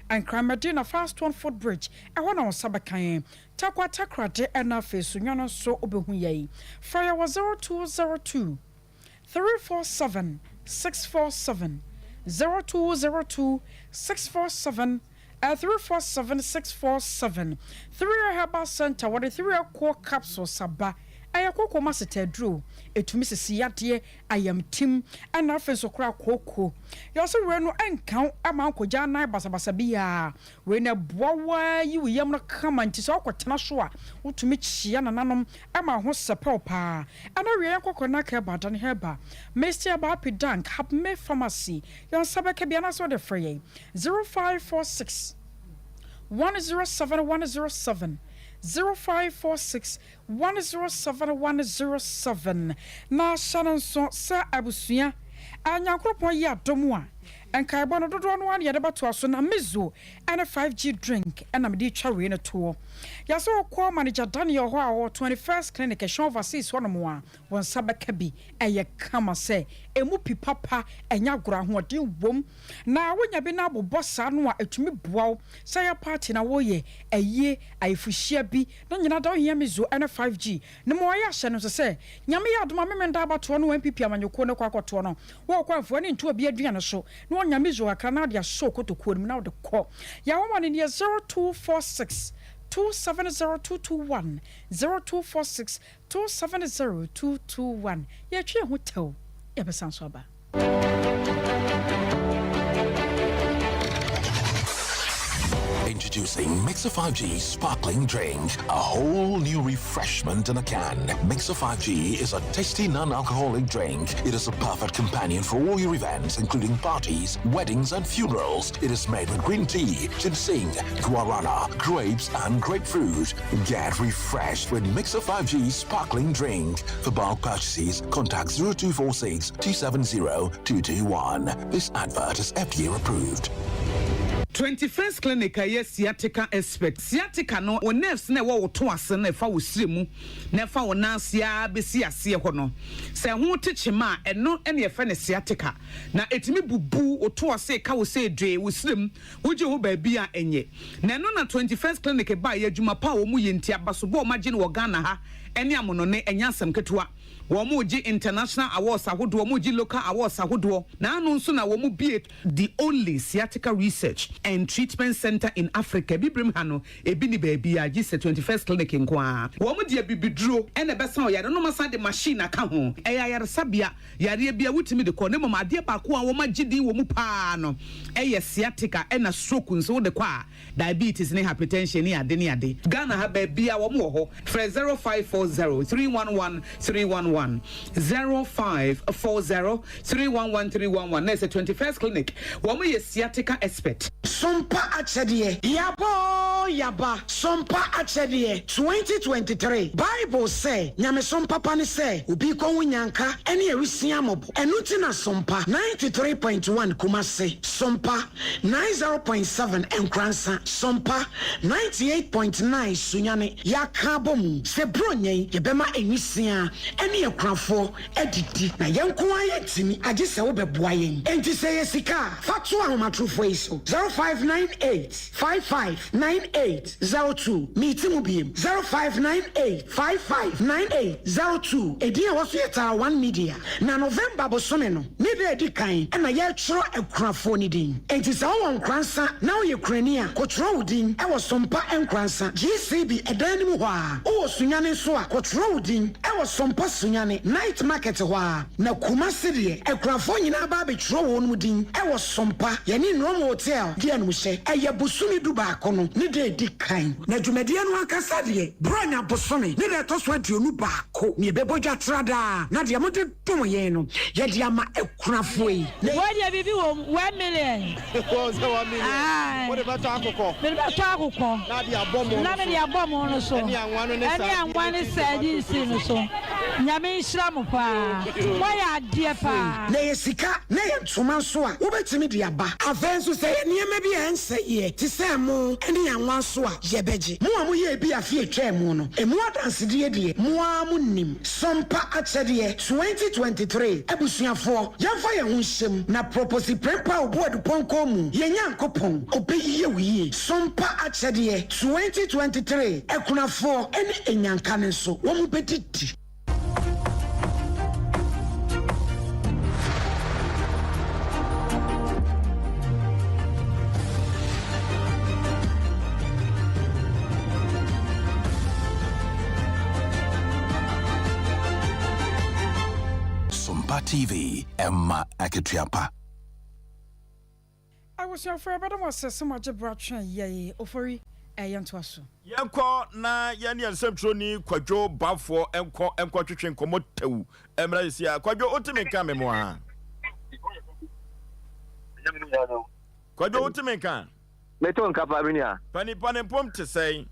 a, Nkran Medina Fast one foot bridge ɛhɔ na wo nsa bɛka yɛn. Tarkwa Takoradi ɛna afei Sunyani nso wo bɛhu yɛn. Frɛ yɛn wɔ 0202 347 647, 0202 647 347 647. Three Herbal Centre, wɔde Three Core Capsules aba. Ɛyɛ kooko ma setaduro. Ɛtumi sisi yadeɛ, ayamtim, ɛna afei nso koraa kooko. Yɛse wei no ɛnka wo ɛma nkɔgya nan basabasa biara. Wei no ɛboa wo ara yi wo yam no kama nti sɛ wokɔtena so a wotumi kyea nananom ɛma wo ho sɛpɛw paa. Ɛna wie yɛnkɔ Konak Herbal, Adane Herbal, Misty Herbal, Happy Dank, Hapme Pharmacy. Yɛn nsa bɛka bi anaasɛ wode frɛ yɛn 0546 107 107. 0546 107 107 Na hyɛ no nso sɛ abusua a Nyankoropɔn yɛ adom a, nkaebɔ no dodoɔ no ara na yɛde bɛtoa so na Mizo ne 5G drink na mede retwa wei no toɔ. Yɛsɛ wokɔ Manager Daniel hɔ a ɔwɔ 21st Clinic ɛhyɛn Overseas hɔnom a, wo nsa bɛka bi. Ɛyɛ kama sɛ ɛmu pi papa, ɛnyɛ agorɔ, ahoɔden wom. Na wonya bi na abobɔ saa no a, ɛtumi boa wo sɛ ɛyɛ party na woreyɛ, ayie, ayefohyia bi, ne nyina da wohia Mizo ne 5G no ma wɔayɛ ahyɛ no nso sɛ Nyame yɛ adom a Memenda abatoɔ no NPP amanyɔkuo no kɔ akɔtoɔ no wɔkɔ amfa w'ani nto obi aduane so na wɔnya Mizo kakra na wode asɔ kotokuo no mu na wode kɔ Yɛn nwoma no nie 0246 270221 0246 270221 Yɛtwe yɛn ho tɛw yɛbɛsan so aba. Introducing Mixer 5G Sparkling Drink, a whole new refreshment in a can. Mixer 5G is a tasty non-alcoholic drink. It is a perfect companion for all your events, including parties, weddings, and funerals. It is made with green tea, ginseng, guarana, grapes, and grapefruit. Get refreshed with Mixer 5G Sparkling Drink. For bulk purchases, contact 0246 270 221. This advert is FDA approved. 21st Clinic a ɛyɛ sciatica expert. Sciatica no, wo nerves no a ɛwɔ wo to ase no a ɛfa wo srɛ mu na ɛfa wo nan ase ara bɛsi aseɛ hɔ no, sɛ ɛho te kyema a, ɛno na yɛfrɛ no sciatica. Na ɛtumi bubu wo to ase, ka wo sɛ dwee, wo srɛ mu, wogye wo ho baabi a ɛnyɛ. Na ɛno na 21st Clinic baeɛ, adwuma pa a wɔyɛ nti, abasobɔ a wɔagye no wɔ Ghana ha ne amonɔne, ɛnyɛ asɛm ketewa. Wɔregye international awards ahodoɔ, wɔregye local awards ahodoɔ, na ano nso na wɔbue the only sciatica research and treatment centre in Africa, Abibirem ha no, ebi nni baabiara gye sɛ 21st Clinic nko ara. Wɔde abibiduro na ɛbɛsa wo yareɛ na wɔasan de machine aka ho. Ɛyɛ ayaresabea, yareɛ biara wotumi de kɔ, na mmom adeɛ baako a wɔagye din wɔ mu pa ara no yɛ sciatica ɛna stroke nso wode kɔ a, Diabetes ne hypertension ne ade ne ade. Ghana ha baabiaa wɔn wɔ hɔ. Frɛ 0540 311 311, 0540 311 311 na ɛsɛ 21st clinic wɔn yɛ sciatica expert. Sompa akyɛdeɛ, Yaba oo yaba, Sompa akyɛdeɛ, 2023 Bible sɛ, Nyamesom papa ne sɛ obi kɔ ho nyanka ne awisia mmɔbɔ. Ɛno nti na Sompa 93.1 Kumasi, Sompa 90.7 Nkoransa, Sompa 98.9 Sunyani Yɛaka abɔ mu sɛ Buronya yi yɛbɛma nwisiaa ne akunafoɔ adidi na yɛn nko ara yɛntumi agye sɛ wobɛboa yɛn. Enti sɛ ɛyɛ sika a, fa to ahomatorofoɔ yi so, 0598 55 98 02. Meti mu biem, 0598 55 98 02. Edin a ɛwɔ so yɛ Tara One Media. Na November bosome no ne da a ɛdi kan na yɛretwerɛ akunafoɔ no din. Enti sɛ wowɔ Nkoransa na woyɛ kunani a, kɔtwerɛ wo din wɔ Sompa Nkoransa, GCB ɛdan no mu hɔ ara. Wowɔ Sunyani nso a, kɔtwerɛ wo din wɔ Sompa Sunyani, Night Market hɔ ara. Na Kumasi deɛ, akunafoɔ nyinaa ba abɛtwerɛ wɔn din wɔ Sompa, yɛne Nrom Hotel di animhyɛ. Ɛyɛ bosome dubaako no ne da a ɛdi kan. Na dwumadie no ankasa deɛ, Buronya bosome ne da a ɛtɔ so 21. Ko, na yɛbɛbɔ dwa tra daa, na deɛ mode dom yɛn no, yɛde ama akunafoɔ yi. Wei deɛ biribi wɔ mu, 1 million. Wɔn sɛ 1 million. Aye. Wode bɛtɔ akokɔ. Mede bɛtɔ akokɔ. Na de abɔ mo Na mede abɔ mo no so. Ɛne anwa no ne Ɛne anwa ne sardines no so. Nyame nhyira mo paa. Moayɛ adeɛ paa. Na ɛyɛ sika, na ɛyɛ ntoma nso a, wobɛtumi de aba. Afei nso, sɛ ɛyɛ nneɛma bi a ɛnsɛeɛ te sɛ ɛmo ne anwa nso a, yɛbɛgye. Mo a moyɛɛ bi afe a ɛtwaa mu no, ɛmu adansedie deɛ, mo ara monim. Sompa Akyɛdeɛ 2023 Abusuafoɔ, yɛmfa yɛn ho nhyɛ mu, na Proposi Prempah Obuadupɔnkɔ mu, yɛn Nyankopɔn, ɔbɛyie wo yie. Sompa Akyɛdeɛ 2023 Akunafoɔ ne Anyanka no nso, wɔbɛdidi. Sompa TV, ɛma akatua pa. Abusuafo yɛbɛda mo ase sɛ moagye bere atwɛn yɛn. Ofori, ɛyɛ ntoaso. Yɛnkɔ na yɛne yɛn nsɛmtwerɛni Kwadwo Baffour nkɔ nkɔtwetwe nkɔmmɔ tɛw mmra seesei ara. Kwadwo, wote me nka me moa? Kwadwo, wote me nka? Meto nka paa, me nua. Pani, pane mpom te sɛn?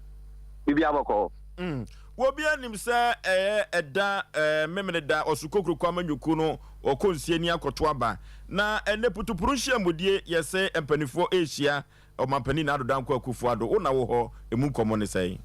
Biribiara bɔkɔɔ. Mm. Obiara nim sɛ ɛyɛ ɛda eh, Memeneda Ɔsoro Kokuroko Amanyɔkuo no wɔkɔ nsie ni akɔto aba. Na ɛnnɛ putupuru nhyiamudie yɛse mpaninfoɔ rehyia Ɔmanpanin Nana Addo Dankwa Akufo Addo. Wo na wo hɔ, emu nkɔmmɔ ne sɛn?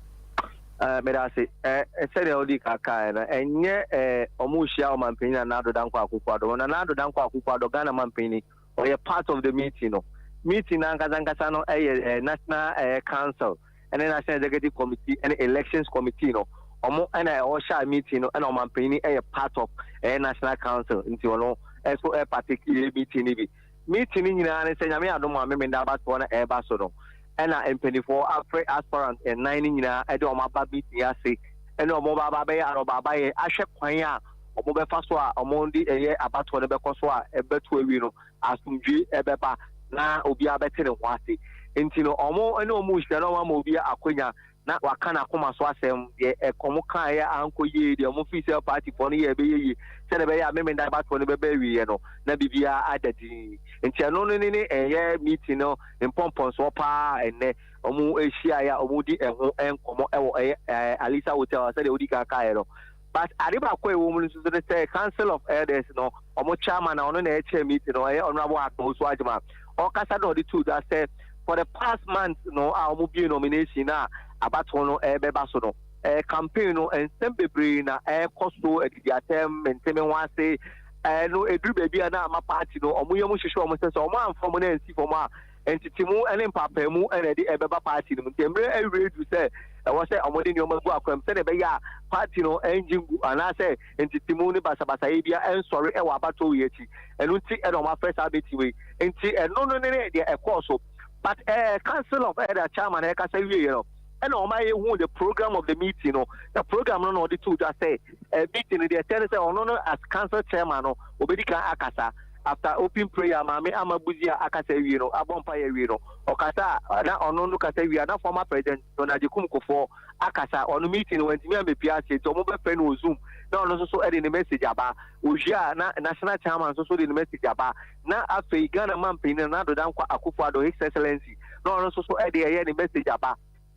Eh, meda ase. Eh, sɛdeɛ wodi ka kaeɛ no, ɛnyɛ eh, wɔn rehyia Ɔmanpanin Nana Addo Dankwa Akufo Addo. Nana Addo Dankwa Akufo Addo, Ghana manpanin, ɔyɛ part of the meeting no. Meeting no ankasa ankasa no yɛ eh, National eh, Council ne National Executive Committee ne Elections Committee no. Wɔn na ɛwɔ hyɛ meeting no, ɛna ɔmanpanin yɛ part of eh, National Council, nti ɔno nso partake meeting no bi. Meeting no nyinaa ne sɛ Nyame adom a Memenda abatoɔ no ɛreba so no ɛna mpaninfoɔ afrɛ aspirant nnan no nyinaa ɛde wɔn aba meeting yi ase ɛne wɔn ba aba abɛyɛ arɔbaabayɛ ahwɛ kwan a wɔn bɛfa so a wɔn de ɛyɛ abatoɔ no bɛkɔ so a ɛbɛto awie no asomdwie ɛbɛba na obiara bɛte ne ho ase nti no wɔn ɛne wɔn rehyia na wɔn ama obiara akonya na waka n'akoma so asɛm, deɛ ɛkɔm kaeɛ a ankɔ yie, deɛ wɔn fii sɛ paatifoɔ no yɛ ɛbɛyɛ yie, sɛdeɛ ɛbɛyɛ a Memenda abatoɔ no bɛba awieɛ no, na biribiara ada dinn. Nti ɛno no ne ne ɛyɛ meeting no mpɔmpɔnsoɔ paa a ɛnnɛ wɔn hyiaeɛ a wɔredi ɛho nkɔmmɔ ɛwɔ ɛyɛ Alisa Hotel sɛdeɛ wodi kan kaeɛ no. But ade baako a ɛwɔ mu no nso ne sɛ Council of Elders no wɔn chairman a ɔno na ɛkyɛ meeting no ɛyɛ Honourable Hackman Owusu Agyemang. Ɔkasa na ɔde too dwa sɛ for the past month no a wɔn bue nomination no a abatoɔ no ɛrebɛba so no ɛɛ campaign no nsɛm bebree na ɛrekɔ so, adidi atɛm, mente me ho ase, ɛɛ no ɛduru baabi a na ama party no wɔn yam hyehyɛ wɔn sɛ sɛ wɔn amfa wɔn ansi fam a ntetemu ne mpaapaemu na ɛde ɛbɛba party no mu. Nti mmerɛ awie adu sɛ ɛwɔ sɛ wɔde nneɛma gu akwan mu sɛdeɛ ɛbɛyɛ a party no rennye ngu anaasɛ ntetemu ne basabasayɛ biara rensɔre wɔ abatoɔ wei akyi. Ɛno nti na wɔafrɛ saa meeting wei. Nti ɛno no ne deɛ ɛkɔɔ so. But eh, Council of Elder chairman ɛkasa wieɛ no, ɛna wɔn ayɛ hu the program of the meeting no. Na program no na ɔde too dwa sɛ eh, meeting no deɛ ɛkyɛ ne sɛ ɔno no as council chairman no ɔbɛdi kan akasa. After open prayer Maame Ama Busia akasa awie no, abɔ mpaeɛ awie no, ɔkasa a na ɔno no kasa wie a na former president John Agyekum Kufuor akasa. Ɔno meeting no wantumi ammɛpue ase nti ɔmo bɛfrɛ no wɔ zoom na ɔno nso so de ne message aba. Owie a na national chairman nso so de ne message aba. Na afei Ghana manpanin Nana Addo Dankwa Akufo Addo His Excellency na ɔno nso so de ɛyɛ ne message aba.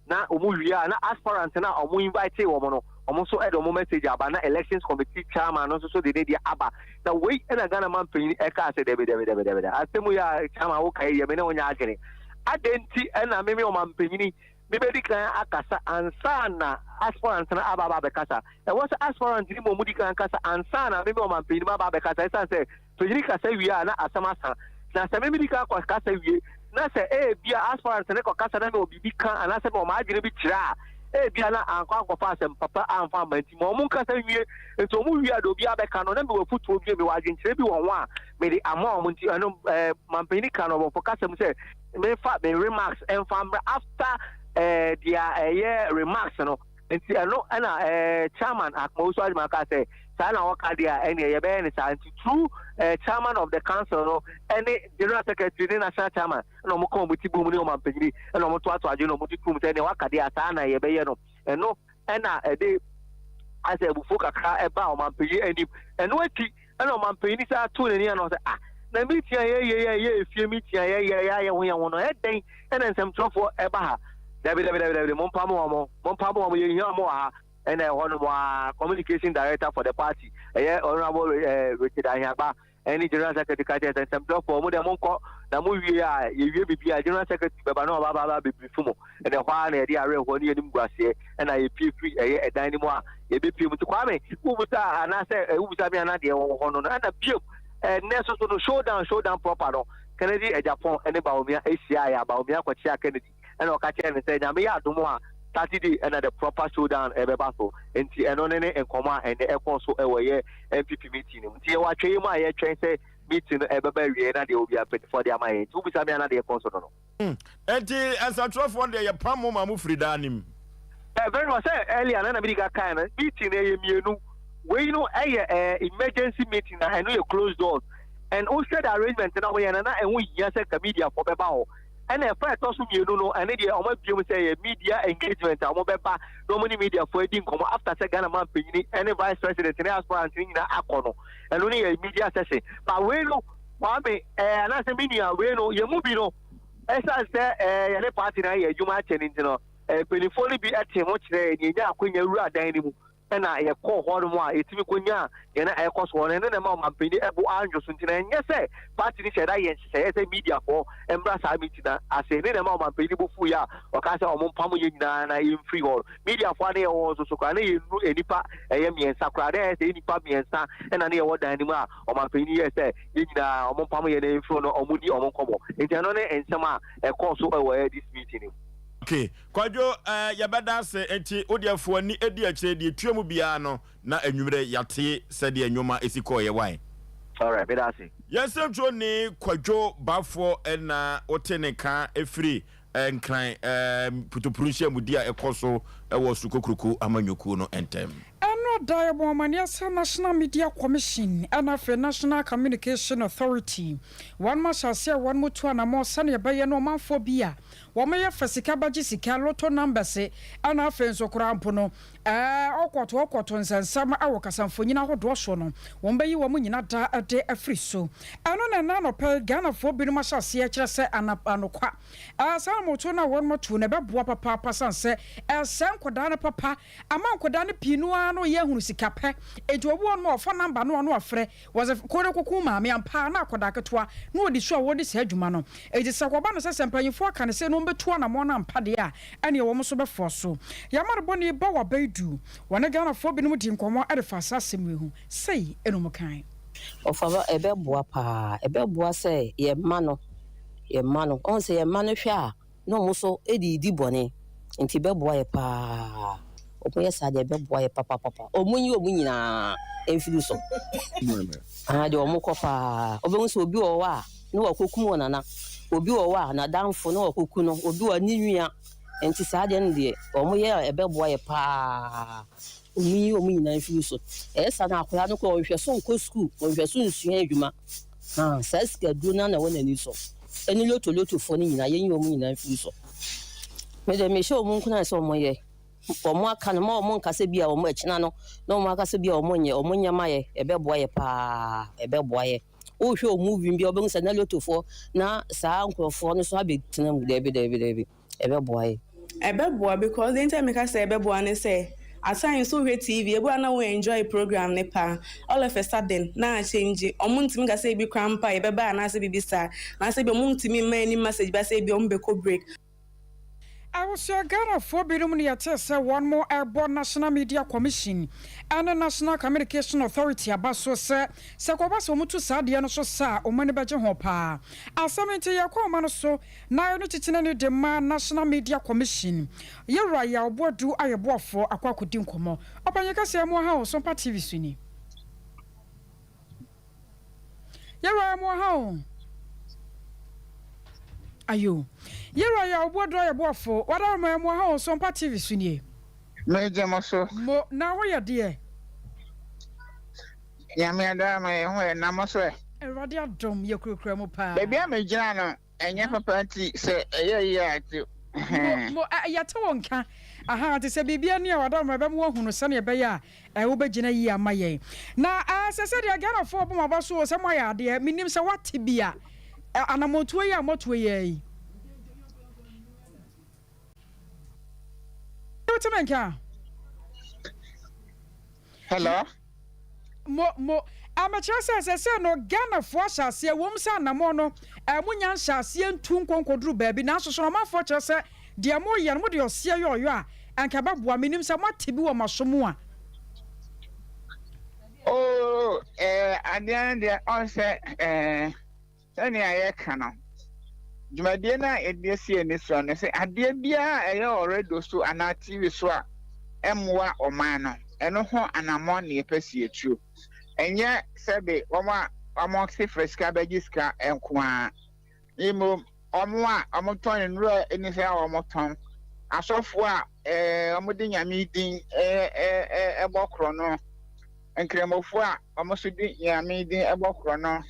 Na wɔn wie a na aspirant no a wɔn invitee wɔn no wɔn nso de wɔn message aba na elections committee chairman no nso so de ne deɛ aba. Na wei na Ghana manpanyin ɛkaa sɛ dabi dabi dabi dabi dabi asɛm yi a chairman woka yi deɛ me ne wo nyɛ adwene. Adɛn nti na me me ɔmanpanyini mebɛdi kan akasa ansa na aspirant no aba aba abɛkasa? Ɛwɔ sɛ aspirant no mmom di kan kasa ansa na me me ɔmanpanyin maba abɛkasa ɛsiane sɛ Panyin kasa wie a na asɛm asa. Na sɛ me midi kan kɔ kasa wie, na sɛ ebia aspirant no kɔ kasa na mewɔ biribi ka anaasɛ mewɔ m'adwene bi kyerɛ a, ebia na ankɔ ankɔfa asɛm papa amfa amma nti ma wɔn nkasa nwie. Nti wɔn wie a deɛ obiara bɛka no na mewɔ afutuo bi, mewɔ adwenkyerɛ bi wɔ ho a mede ama wɔn. Nti ɛno ɛɛ mampanyin ka no ɔbɔfo kasa mu sɛ memfa me remarks mfa mmra after ɛɛ deɛ ɛyɛ remarks no. Nti ɛno na eh, chairman Akma Owusu Agyemang kaa sɛ saa na wɔka deɛ a ɛneɛ yɛbɛyɛ ne saa. Nti through eh, chairman of the council no ɛne general secretary ne national chairman ɛna wɔn ka wɔn ti bom ne ɔmampanyini ɛna wɔn toatoa adwene na wɔn de tum sɛ ɛneɛ waka deɛ a saa na yɛbɛyɛ no. Ɛno ɛna ɛde asɛ abufuo kakra ɛbaa ɔmampanyin anim. Ɛno akyi Ɛna ɔmanpanyin no san too n'ani ano sɛ, Ah, na meeting a yɛyɛ yi a ɛyɛ efie meeting a yɛyɛ yɛayɛ ho yɛn ho no, ɛdɛn na nsɛmtwerɛfoɔ ɛba ha? Dabi, dabi, dabi, dabi, mompamo wɔn, mompamo wɔn, yɛnhia wɔn wɔ ha. Ɛna ɛhɔ nom a, communication director for the party, ɛyɛ Honourable eh, Richard Ahiagba, ɛne general secretary ka kyerɛ sɛ nsɛmtwerɛfoɔ, mo deɛ monkɔ, na mowie a, yɛwie biribi a, general secretary bɛba na ɔba aba abɛbrief mo. Ɛna ɛhɔ ara na yɛde awerɛhoɔ ne animguaseɛ ɛna yɛpue firi ɛyɛ ɛdan no mu a yɛbɛpue mu. Nti Kwame, wobisa anaasɛ wobisa me anaa deɛ ɛwɔ hɔ no no, ɛna biom ɛnnɛ nso so no showdown showdown proper no, Kennedy Agyapong ɛne Bawumia ɛhyiaeɛ a Bawumia kɔkyeaa Kennedy ɛna ɔka kyerɛɛ no sɛ Nyame yɛ adom a Saturday ɛna the proper showdown ɛbɛba so. Nti ɛno ne ne nkɔmmɔ a ɛnnɛ ɛkɔɔ so ɛwɔ ɛyɛ NPP meeting no mu. Nti yɛwɔ atwɛyɛ mu a yɛtwɛn sɛ meeting no ɛbɛba awieɛ na deɛ obiara mpaninfoɔ de ama yɛn. Nti wobisa me anaa deɛ ɛkɔɔ so no no. Enti nsɛntwerɛfoɔ no deɛ yɛpam mo ma mo firi daa no mu. Eh, very well. Sɛ earlier na na mede ka kae no, meeting no ɛyɛ mmienu. Wei no ɛyɛ eh, emergency meeting na ɛno yɛ closed doors. And wohwɛ the arrangement na wɔyɛ no na ɛho hia sɛ nka media foɔ bɛba hɔ. Ɛna ɛfa ɛtɔ so mmienu no, ɛno deɛ wɔn abue mu sɛ ɛyɛ media engagement a wɔn bɛba na wɔn ne media foɔ adi nkɔmmɔ after sɛ Ghana man panyini ɛne vice president ne aspirant no nyinaa akɔ no. Ɛno no yɛ media session. But wei no, Kwame, eh, anaasɛ me nua, wei no, yɛn mu bi no, ɛsiane sɛ eh, yɛne party no ayɛ adwuma akyɛ no nti no, Mpanimfoɔ no bi tee ho kyerɛɛ yɛn, yɛnyaa akwanya wuraa dan no mu na yɛkɔɔ hɔnom a yɛtumi kɔnyaa deɛ na ɛrekɔ so hɔ no. Ɛno na ɛma ɔmampanin bo andwo so nti na ɛnyɛ sɛ party no hyɛɛ da yɛɛ nhyehyɛeɛ sɛ mediafoɔ mmra saa meeting no ase. Ɛno na ɛma ɔmampanin bo fuiɛ a ɔkaa sɛ wɔmpamo yɛn nyinaa na yɛmfiri hɔ no. Mediafoɔ a na yɛwɔ hɔ nso so koraa na yɛnnuru nnipa ɛyɛ mmiɛnsa koraa. Na ɛyɛ sɛ yɛ nnipa mmiɛnsa na na yɛwɔ dan no mu a ɔmampanin yɛɛ sɛ yɛn nyinaa wɔmpamo yɛn na yɛmfiri hɔ na wɔnni wɔn nkɔmmɔ. Nti ɛno ne nsɛm a ɛkɔɔ so wɔ ɛyɛ this meeting no mu. Ok Kwadwo eh yɛbɛda ase nti wodeɛ fo ani di akyire deɛ ɛtua mu biara no na anwummerɛ yɛate sɛdeɛ nnwoma ɛsi kɔeɛ wai. Alright meda ase. Yɛn sɛntwerɛni Kwadwo Bafoɔ na wote ne nka firi Nkran putupru nhyiamudi a ɛkɔ so wɔ Sukokuroko amanyɔkuo no ntam. Ɛno da yɛbɔ amaneɛ sɛ National Media Commission ɛna afei National Communication Authority wɔnom ahyɛ aseɛ a wɔnom tu anamɔ sɛdeɛ ɛbɛyɛ na ɔmanfoɔ bi a wɔyɛ fa sika bɛgye sika, lotto numbers, ɛna afei nso koraa mpo no ɛɛ ɔkɔto ɔkɔto nsɛnsɛm wɔ kasamfonin ahodoɔ soɔ no wɔn bɛyi wɔn nyina da de afiri so. Ɛno na ɛnnɛ anɔpa yi Ghanafoɔ binom ahyɛ aseɛ kyerɛ sɛ anokwa ɛɛ saa moto no a wɔnom atu no ɛbɛboa papaapa sane sɛ ɛsɛe nkwadaa no papa ama nkwadaa no pii no ara no yɛ ahunu sika pɛ enti obi wɔ hɔnom a ɔfa number no a na wafrɛ Wɔdze kor no koko maame ampa ara na akɔdaa ketewa na ɔdi so a wɔredi saa dwuma no. Enti sɛ ɛkɔba no sɛ sɛ mpanyimfoɔ aka no sei na wɔbɛtu anamɔn no ampa deɛ a, ɛneɛ wɔn nso bɛfoa so. Yɛn amanebɔni Bawa Baidu, wɔne Ghanafoɔ binom dii nkɔmmɔ de faa saa asɛm yi ho. Sei na wɔkae. Ɔfaba, ɛbɛboa paa. Ɛbɛboa sɛ yɛn mma no, yɛn mma no, ɔhu sɛ yɛn mma no hwɛ a, na ɔmo nso de redi bɔne nti bɛboa yɛ paa ɔmo yɛ saa deɛ bɛboa yɛ papapapa ɔmo nyi ɔmo nyinaa mfiri so aa deɛ ɔmo kɔ paa ɔbɛhu sɛ obi wɔ hɔ a na wakɔkum wɔ nana obi wɔ hɔ a n'adamfo na wakɔku no obi wɔ ne nua nti saa deɛ no deɛ ɔmo yɛ a ɛbɛboa yɛ paa ɔmo nyi ɔmo nyinaa mfiri so ɛyɛ saa na akwadaa no kɔ ɔnhwɛ so nkɔ sukuu ɔnhwɛ so nsua adwuma haa saa sikaduro no na ɛwɔ n'ani so. Ɛne loto lotofoɔ no nyinaa yɛnyi wɔn nyinaa mfiri so. Me deɛ mehyɛ wɔn nkuran sɛ wɔn yɛ wɔn aka no ma wɔn nka sɛ bi a wɔn akyina no na wɔn aka sɛ bi a wɔn nyɛ wɔn nyɛ ma yɛ ɛbɛboa yɛ paa ɛbɛboa yɛ. Wohwɛ wɔn movie bi a wɔbɛhu sɛ na lotofoɔ na saa nkurɔfoɔ no so abɛtena mu daabi daabi daabi. ɛbɛboa yɛ. Ɛbɛboa because deɛ nti a meka sɛ ɛbɛboa ne sɛ at times wohwɛ TV ebi wɔ hɔ a na wo enjoy program no paa all of a sudden na a change ɔmo ntumi nka sɛ ebi koraa mpo a yɛbɛba anaasɛ biribi saa anaasɛ ebi ɔmo ntumi mma any message bi sɛ ebi ɔmo bɛkɔ break. Abusua Ghanafoɔ binom na yɛtee sɛ wɔn rebɔ National Media Commission ne National Communication Authority aba so sɛ sɛ ɛkɔba sɛ wɔtu saa adeɛ no so sa a wɔn ani bɛgye ho paa. Asɛm nti yɛkɔ ɔma no so Na ɛno titenani de ma National Media Commission, Yɛwura Yaw Boadu Ayeboafoɔ akɔ akɔdi nkɔmmɔ. Ɔpanyin kɛseɛ mo ha o, Sompa TV so ni. Yɛwura mo ha o. Ayo. Yɛwura Yaw Boadu Ayeboafoɔ, wadaroma mo ha o, Sompa TV so nie. Megye mo so. Mo, na ho yɛ deɛ? Nyame adom yɛ ho yɛ, na mo so ɛ? Awurade adom, yɛkurakura mu paa. Baabi a megyina no, Ɛnyɛ papa nti sɛ ɛyɛ yie a nti Mo, mo, ɛ, yɛte wo nka. Aha, nti sɛ biribi ani a wada ma ɛbɛma woahu no sɛnea ɛbɛyɛ a ɛ, wobɛgyina yie ama yɛn. Na ɛ, sɛ sɛdeɛ Ghanafoɔ bɔ mo aba so o, sɛ moayɛ adeɛ, mennim sɛ woate bi a, ɛ, anammɔntuo yi a moatuo yi ara yi. Wote me nka? Hello? Mo, mo, amekyerɛ sɛ sɛsɛ no Ghanafoɔ ahyɛ aseɛ, ɛwom sɛ anamɔn no, eh, mo nya nhyɛ aseɛ ntu nkɔ nkɔduru baabi, nanso so no ɔmanfoɔ kyerɛ sɛ deɛ moyɛ no, mode ɔseɛ yɛ ɔyɔ a, anka ɛbɛboa. Menim sɛ moate bi wɔ mo aso mu a. Oh, eh, adeɛ no deɛ, ɔn sɛ, eh, Sɛnea yɛka no, dwumadie no a yɛde asi ani soɔ no sɛ adeɛ biara a ɛyɛ wɔ radio so anaa TV so a ɛmmoa ɔman no, ɛno ho anammɔn na yɛpɛ sɛ yɛtuo. Ɛnyɛ sɛbe wɔn a wɔse fa sika bɛgye sika nko ara, na mmom wɔn a wɔtɔn nnuro a ɛnni sɛ wɔtɔn, asɔfoɔ a wɔde Nyame din bɔ korɔno, Nkramofo a wɔn nso de Nyame din bɔ korɔno,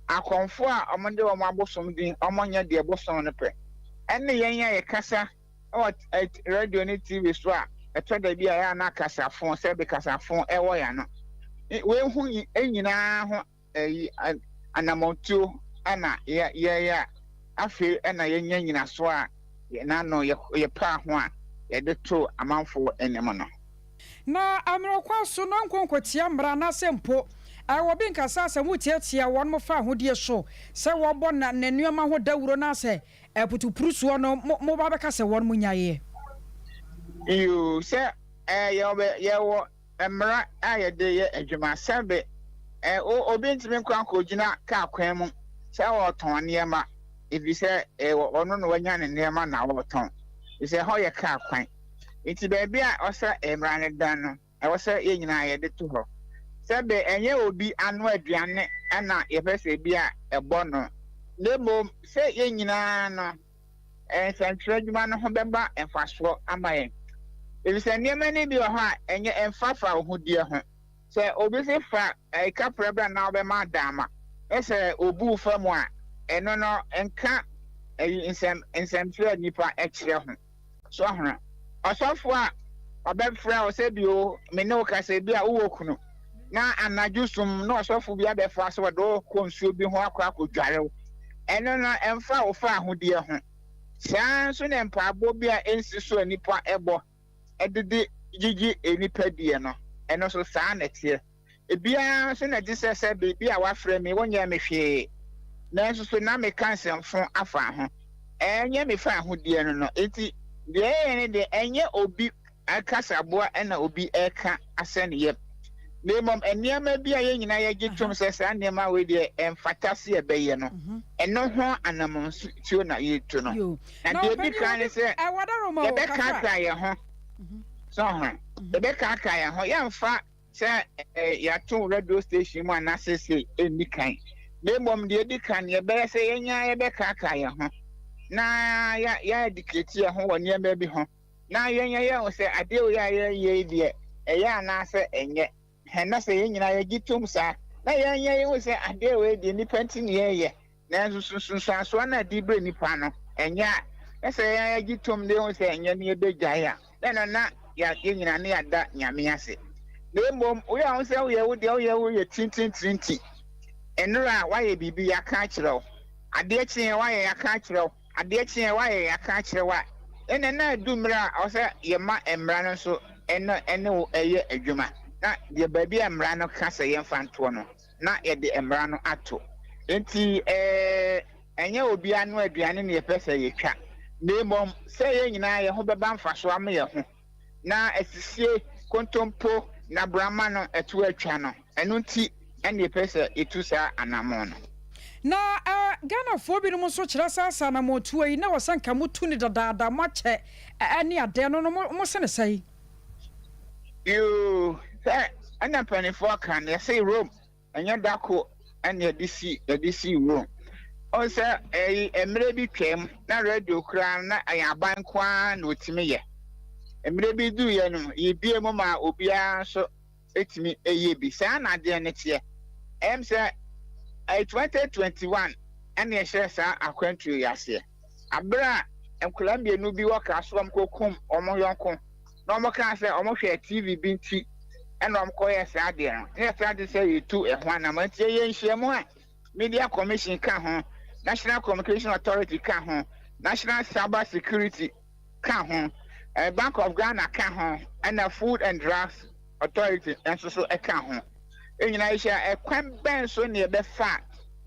akɔmfo a wɔde wɔn abosom din, wɔnyɛ deɛ bosom no pɛ, ɛne yɛn a yɛkasa wɔ radio ne TV so a ɛtɔ da bi a ɛyɛ a na kasafo, sɛbe kasafo wɔ yɛn ano. Wei ho nyinaa ho ɛyi anamɔntuo na yɛyɛ a afei na yɛnya nyinasoɔ a n'ano yɛpaa ho a. yɛde too amanfoɔ anim no. Na amena kwan so no ankɔ nkɔtia mmara anaasɛ mpo obi nkasa sɛ motiatia wɔn fa ahodie so sɛ wɔbɔ na ne nneɛma ho dawuro no asɛ putupuru soɔ no, moba bɛka sɛ wɔn mo nyaeɛ. Yoo, sɛ yɛwɔ yɛwɔ mmara a yɛde yɛ adwuma. Sɛbe obi ntumi nkɔ akɔgyina kaa kwan mu sɛ ɔretɔn nneɛma, efisɛ ɔno na wanya ne nneɛma na ɔretɔn. Efisɛ ɛhɔ yɛ kaa kwan. Nti baabi a ɔsɛ mmara no da no, ɛwɔ sɛ yɛn nyinaa yɛde to hɔ. Sɛbe ɛnyɛ obi ano aduane na yɛpɛ sɛ bi a ɛbɔ no, na mmom sɛ yɛn nyinaa no, nsɛntwerɛ adwuma no ho bɛba mfasoɔ ama yɛn. Efisɛ nneɛma no bi wɔ hɔ a, ɛnyɛ ɛmfa ahodie ho. Sɛ obi se fa kaprɛ bra na wobɛma adaama, na sɛ obu wo fa mu a, ɛno no nka nsɛm nsɛmtwerɛ a nnipa kyerɛ ho. So ho. Ɔsɔfo a ɔbɛfrɛ wo sɛ bio, me ne wo kasa, bi a wowɔ kunu, na anadwo sum na ɔsɔfo bi abɛfa sɛ ɔde wo kɔ nsuo bi ho akɔ akɔdware wo, ɛno no ɛmfa wo fa ahodeɛ ho. Saa ara nso na mpaebɔ bi a ɛnsi so a nnipa bɔ de de gyigye nnipa deɛ no, ɛno nso saa na ɛteɛ. Ebiara nso na ɛte sɛ sɛ biribi a wɔafrɛ me, wonyɛɛ me hwee, nanso so na meka nsɛmfo afa ho. Ɛnyɛ me fawohodie no no. Enti deɛ ɛyɛ ne deɛ, ɛnyɛ obi kasaboa na obi reka asɛ ne yam, na mmom nneɛma bi a yɛn nyinaa yɛgye tom sɛ saa nneɛma wei deɛ ɛmfata sɛ yɛbɛyɛ no, ɛno ho anammɔntuo na yɛretu no. Na deɛ ɛdi kan ne sɛ yɛbɛkaakae yɛn ho. So ho? Yɛbɛkaakae yɛn ho. Yɛmfa sɛ yɛato radio station mu anaasɛ sɛ ɛnni kan, na mmom deɛ ɛdi kan yɛbɛyɛ sɛ yɛn nyinaa yɛbɛkaakae yɛn ho na yɛadikati yɛn ho wɔ nneɛma bi ho, na yɛn yɛyɛ ho sɛ adeɛ wei a yɛyɛ yi deɛ ɛyɛ anaasɛ ɛnyɛ. Hɛn na sɛ yɛn nyinaa yɛgye tom saa na yɛn yɛyɛ ho sɛ adeɛ wei deɛ nnipa nti na yɛyɛ, Nanso so nsunsuansoɔ no a ɛde brɛ nnipa no, ɛnyɛ a, na sɛ yɛn ara yɛgye tom na yɛhu sɛ ɛnyɛ na yɛbɛgyae a, na ɛno na yɛn nyinaa na yɛada Nyame ase. Na mmom woyɛ wo ho sɛ woyɛ wo deɛ woyɛ woyɛ tintintirinti. Nnora a woayɛ biribi yɛaka akyerɛ wo, adeɛ kyeeɛ woayɛ yɛaka akyerɛ wo, adeɛ kyeeɛ woayɛ yɛaka akyerɛ wo a, ɛnna na adu mmerɛ a ɛwɔ sɛ yɛma mmara no nso ɛne ɛne wo ɛyɛ adwuma. Na deɛ baabi a mmara no ka sɛ yɛmfa ntoɔ no, na yɛde mmara no ato. Enti ɛnyɛ obiara ano aduane na yɛpɛ sɛ yɛtwa, na mmom sɛ yɛn nyinaa yɛn ho bɛba mfaso ama yɛn ho, na asisie, kontompo, na brama no ɛto atwa no, ɛno nti na yɛpɛ sɛ yɛtu saa anammɔn no. Na Ghanafoɔ binom nso kyerɛ sɛ asa anammɔntuo yi na ɛwɔ sɛ nka motu no dadaada, moakyɛ ne adeɛ no no, mo se no sɛn? Yoo, sɛ ɛna mpanimfoɔ ka no, yɛse Rome ɛnyɛ da ko ɛna yɛde si yɛde si Rome. Ɔn sɛ ɛyi mmerɛ bi twam na radio koraa na ɛyɛ aban nko ara na ɔtumi yɛ. Mmerɛ bi duiɛ no, yɛbie mu ma obiara nso ɛtumi ɛyɛ bi. Saa na adeɛ no teɛ. Ɛyɛ me sɛ ɛyɛ 2021 ɛna yɛhyɛɛ saa akwantuo yi aseɛ. Aber a nkwadaa mmienu bi wɔ kaa so a wɔkɔkum wɔn yɔnko na wɔkaa sɛ wɔhwɛɛ TV bi nti na wɔkɔyɛɛ saa adeɛ no, na yɛsan ade sɛ yɛtu ɛho anamɔ. Nti yɛyɛ nhyiamu a Media Commission ka ho, National Communication Authority ka ho, National Cyber Security ka ho, eh, Bank of Ghana ka ho, ɛna Food and Drugs Authority nso so ka ho. Yɛn nyinaa yɛhyia ɛkwan bɛn so na yɛbɛfa a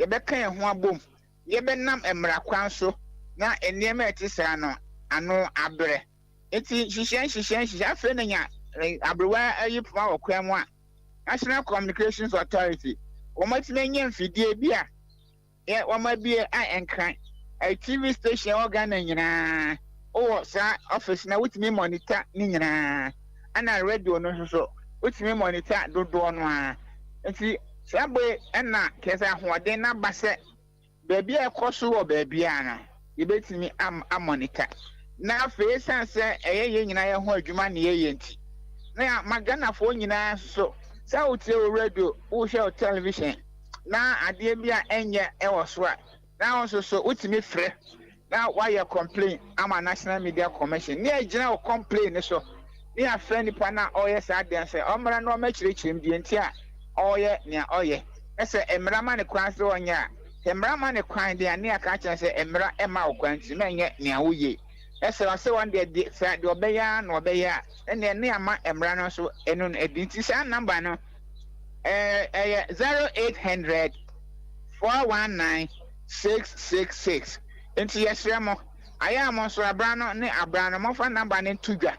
yɛbɛka yɛn ho abom yɛbɛnam mmara kwan so na nneɛma a ɛte saa no ano abrɛ. Enti nhyehyɛe nhyehyɛe nhyehyɛe afei na nya aberewa ayi poma wɔ kwan mu a National Communications Authority wɔatumi anya mfidie bi a yɛ wɔabie a ɛnkran TV station wɔ Ghana nyinaa wowɔ saa office na wotumi monitor ne nyinaa ɛna radio no nso so wotumi monitor dodoɔ no ara nti saa bere ɛna kyerɛ sɛ ahoɔden no aba sɛ baabi a ɛkɔ so wɔ baabiara no yɛbɛtumi amɔnita na afei ɛsiane sɛ ɛyɛ yɛn nyinaa yɛn ho adwuma na yɛyɛ nti na ma Ghanafoɔ nyinaa nso so sɛ wotie wo radio wohwɛ wo television na adeɛ bi a ɛnyɛ ɛwɔ so a na wo nso so wotumi frɛ na woayɛ complain ama National Media Commission ne agyina wo complain no so ne afrɛ nipa no a ɔreyɛ saa adeɛ no sɛ ɔmmra na ɔmmɛkyerɛkyerɛ mu deɛ nti a ɔreyɛ nea ɔyɛ na sɛ mmara ma ne kwan sɛ ɔnyɛ a, sɛ mmara ma ne kwan deɛ a ne aka akyerɛ no sɛ mmara mma wo kwan nti mɛnyɛ nea woyɛ. Na sɛ ɔse ɔno deɛ deɛ sɛ deɛ ɔbɛyɛ ara na ɔbɛyɛ a, ɛnneɛ ne ama mmara no nso ɛno no adi. Nti saa number no ɛɛ ɛyɛ 0800 419 666. Nti yɛsrɛ mo, ayɛ a mo nso abra no ne abra no momfa number no nto dwa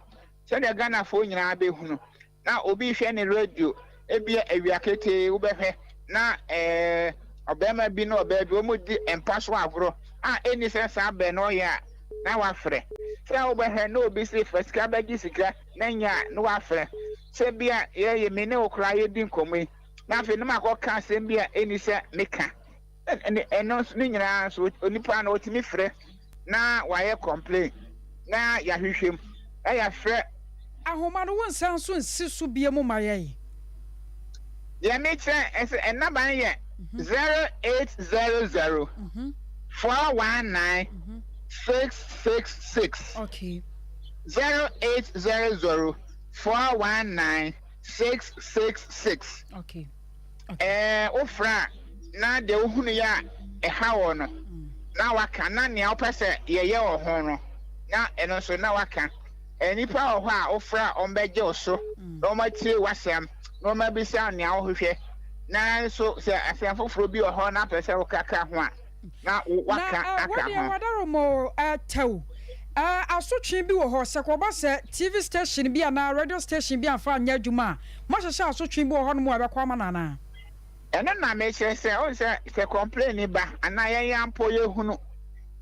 sɛdeɛ Ghanafoɔ nyinaa bɛhunu. Na obi rehwɛ ne radio, ebia awia ketee wobɛhwɛ na ɛɛ ɔbarima bi ne ɔbaa bi wɔredi mpa so agorɔ a ɛnni sɛ saa bɛn na ɔyɛ a, na wafrɛ. Sɛ wobɛhwɛ na obi se fa sika bɛgye sika na nya a, na wafrɛ. Sɛ bi a yɛyɛ me ne wo koraa yɛdi nkɔmmɔ yi, na afei na makɔka asɛm bi a ɛnni sɛ meka. Ɛne ɛno nso ne nyinaa nso onipa no ɔtumi frɛ na wayɛ complain na yɛahwehwɛ mu na yɛafrɛ. Ahoma no wo nsa nso nsi so bio mu ma yɛn. Deɛ mekyerɛ ɛsɛ ɛnaba no yɛ 0800 419 666. Okay. 0800 419 666. Okay. Ɛɛ, wofrɛ a, na deɛ wohunuiɛ a ɛha wo no, na waka, na nea wopɛ sɛ yɛyɛ wɔ ho no, na ɛno nso na waka. Nnipa wɔ hɔ a wofrɛ a wɔbɛgye wo so, na wɔatie w'asɛm, na wɔabisa wo nea wohwehwɛ. Nanso sɛ asɛm foforɔ bi wɔ hɔ na wopɛ sɛ woka ka ho a, na Na woaka eh, aka wodeɛ ho. wadaromo eh, tɛw eh, asotwe bi wɔ hɔ sɛ kɔba sɛ TV station bi anaa radio station bi amfa anyɛ adwuma a, moahyehyɛ asotwe bi wɔ hɔnom a ɛbɛkɔ ama no anaa? Ɛno na mekyerɛ sɛ, wohu sɛ, sɛ complain ba anaa yɛn ara mpo yɛhunu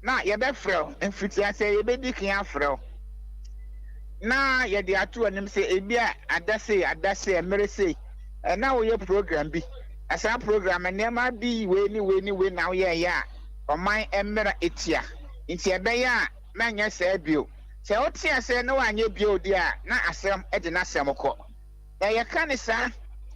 na yɛbɛfrɛ wo, mfitiaseɛ yɛbɛdi kan afrɛ wo na yɛde ato w'anim sɛ ebia ada sei, ada sei, mmerɛ sei, na woyɛ program bi. Na saa program no, nneɛma bi wei ne wei ne wei na woyɛeɛ a ɔman mmara tia. Nti ɛbɛyɛ a mɛnyɛ saa bio. Sɛ wote aseɛ na woanyɛ bio deɛ a, na asɛm de n'asɛm kɔ. Na yɛka no saa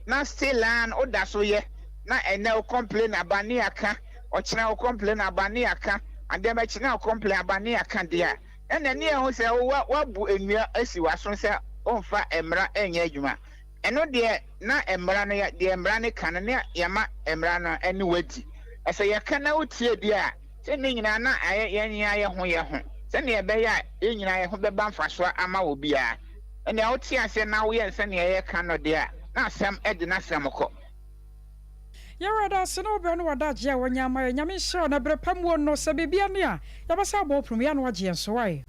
na still ara no woda so yɛ, na ɛnnɛ wo complain aba ne yɛaka, ɔkyena wo complain aba ne yɛaka, adeɛ bɛkye na wo complain aba ne yɛaka deɛ a, ɛnna ne yɛhu sɛ wo woabu nnua asi w'aso sɛ womfa mmara nyɛ adwuma. Ɛno deɛ, na mmara no, deɛ mmara no ka no, na yɛama mmara no ne wo adi. Na sɛ yɛka na wotie deɛ a, sɛ ne nyinaa na ayɛ yɛn nyinaa yɛ ho yɛ ho, sɛdeɛ ɛbɛyɛ a yɛn nyinaa yɛn ho bɛba mfasoɔ ama obiara. Ɛnna wote aseɛ na woyɛ no sɛdeɛ yɛka no deɛ a, na asɛm de n'asɛm kɔ. Yɛwura da ase ne wo brɛ ne w'adagyeɛ a wanya ama yɛn. Nyame nhyira wo na berɛ pa muo no sɛ biribi ane a yɛbɛsan abɔ wo pono mu yɛ a na wagye yɛn so wai.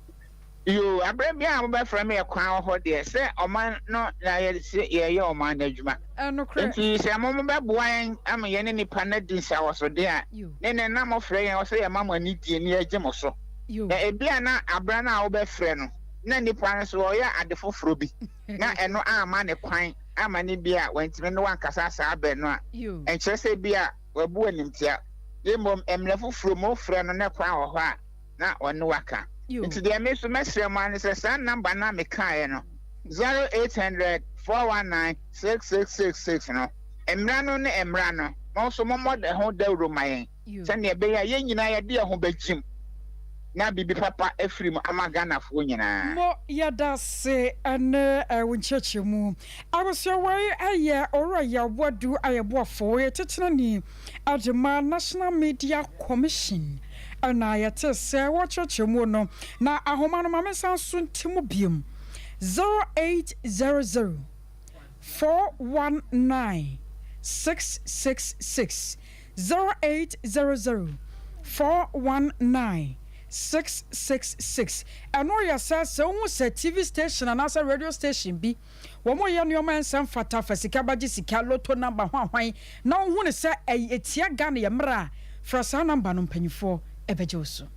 Yoo, aberɛ biara a mobɛfrɛ me ɛkwan wɔ hɔ deɛ, sɛ ɔman no na yɛse yɛreyɛ ɔman no adwuma. Nokorɛ. Enti sɛ mo mobɛboa yɛn ama yɛne nnipa no adi nsawɔsodeɛ a, ne nnɛ na mofrɛ yɛn sɛ yɛma mo anidie na yɛgye mo so. Na ebia na aberɛ no a wobɛfrɛ no, na nnipa no nso wɔreyɛ ade foforɔ bi, na ɛno amma no kwan amma no bi a wantumi ne wo ankasa saa berɛ no a, ɛnkyerɛ sɛ ebia wabu wo animtia. Na mmom mmerɛ foforɔ mu wofrɛ no na kwan wɔ hɔ a, na ɔne wo aka. Nti deɛ me nso mɛsrɛ mo ara ne sɛ saa number no a mekaeɛ no, 0800 419 6666 no, mmara no ne mmara no, mo nso mommɔ ho dawuro ma yɛn sɛdeɛ ɛbɛyɛ a yɛn nyinaa yɛde yɛn ho bɛgyim na biribi papa afiri mu ama Ghanafoɔ nyinaa. Mo yɛdase ne wo nkyerɛkyerɛmu. Abusua wei yɛ Owura Yaw Boadu Ayɛboafo, ɔyɛ titenani de ma National Media Commission na yɛtee sɛ wɔrekyerɛkyerɛ mu no, na ahoma no ma mensan so nte mu biom, 0800 419 666, 0800 419 666. Ɛno yɛ sɛ sɛ wohu sɛ TV station anaasɛ radio station bi Wɔyɛ nnoɔma a ɛnsɛ mfata, fa sika ba gye sika, lotto number hwan hwan, na wohu no sɛ ɛtia Ghana yɛ mmra a, frɛ saa number no mpanyinfoɔ bɛgye wo so.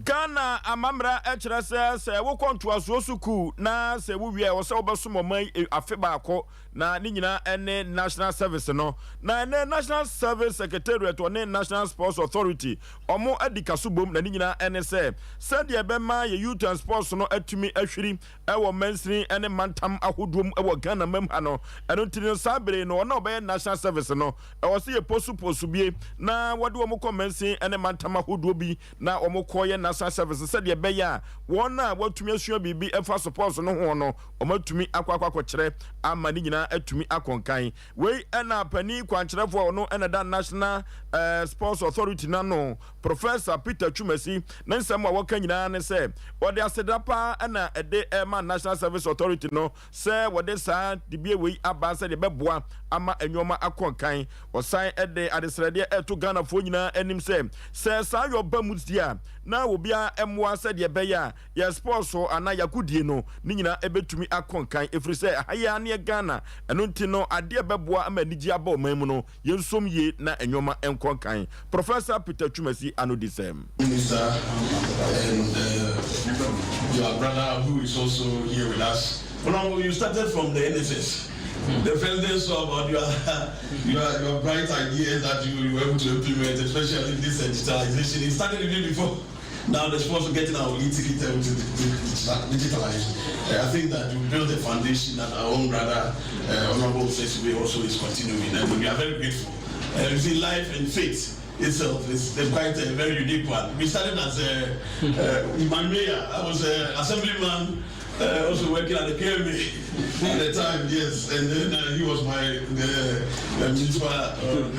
Ghana amammra kyerɛ sɛ, sɛ wokɔ ntoasoɔ sukuu na sɛ wowie a, ɛwɔ sɛ wobɛsom ɔman yi afe baako, na ne nyinaa ne National Service no. Na ɛnnɛ National Service Secretariat ɔne National Sports Authority wɔn adi kaso bom, na ne nyinaa ne sɛ, sɛdeɛ ɛbɛma yɛ Youth and Sports no atumi ahwiri wɔ mansini ne mantam ahodoɔ mu wɔ Ghana mam ha no. Ɛno nti no saa bere yi no wɔn a wɔbɛyɛ National Service no ɛwɔ sɛ yɛposu posu bie na wɔde wɔn kɔ mansin ne mantam ahodoɔ bi na wɔn kɔ yɛ. National Service sɛdeɛ ɛbɛyɛ a wɔn a wɔatumi asua biribi ɛfa sports no ho no wɔatumi akɔ akɔ akɔkyerɛ ama ne nyinaa atumi akɔ nkan. Wei na panin kwankyerɛfoɔ a ɔno na ɛda National Sports Authority no ano, Professor Peter Twumasi, ne nsɛm a wɔka nyinaa ne sɛ wɔde aseda paa na ɛde rema National Service Authority no sɛ wɔde saa dibea wei aba sɛdeɛ ɛbɛboa ama nneɛma akɔ nkan. Ɔsan de adesrɛdeɛ reto Ghanafoɔ nyinaa anim sɛ, sɛ saa yɔ ba mu deɛ a, na obiara mmoa sɛdeɛ ɛbɛyɛ a yɛn sports anaa yɛn agodie no ne nyinaa ɛbɛtumi akɔ nkan ɛfiri sɛ ɛha yi ara ne yɛ Ghana, ɛno nti no adeɛ a ɛbɛboa ama anigyeɛ aba ɔman mu no yɛnsom yie na nnoɔma nkɔ nkan. Professor Peter Twumasi Anodisɛm. Minister and your brother who is also here with us. Honorable, you started from the NSS. The president saw about your, your, your bright ideas that you, you were able to implement, especially this digitalization. It started even before. Now the sports are getting our e-ticket digitalized. I think that you build a foundation that our own brother, Honorable Sesube, also is continuing. And we are very grateful. You see, life and faith itself is quite a very unique one. We started as a, my mayor, I was an assemblyman, also working at the KMA at the time, yes. And then he was my the, the municipal,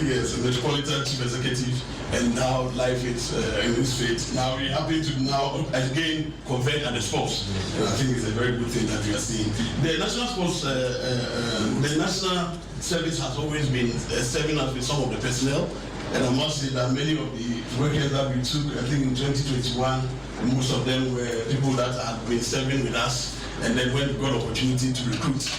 yes, metropolitan chief executive. And now life is in this faith. Now we happen to now again converge at the sports. And I think it's a very good thing that we are seeing. The national sports, the national service has always been serving us with some of the personnel. And I must say that many of the workers that we took, I think in 2021, most of them were people that had been serving with us. And then when we got opportunity to recruit.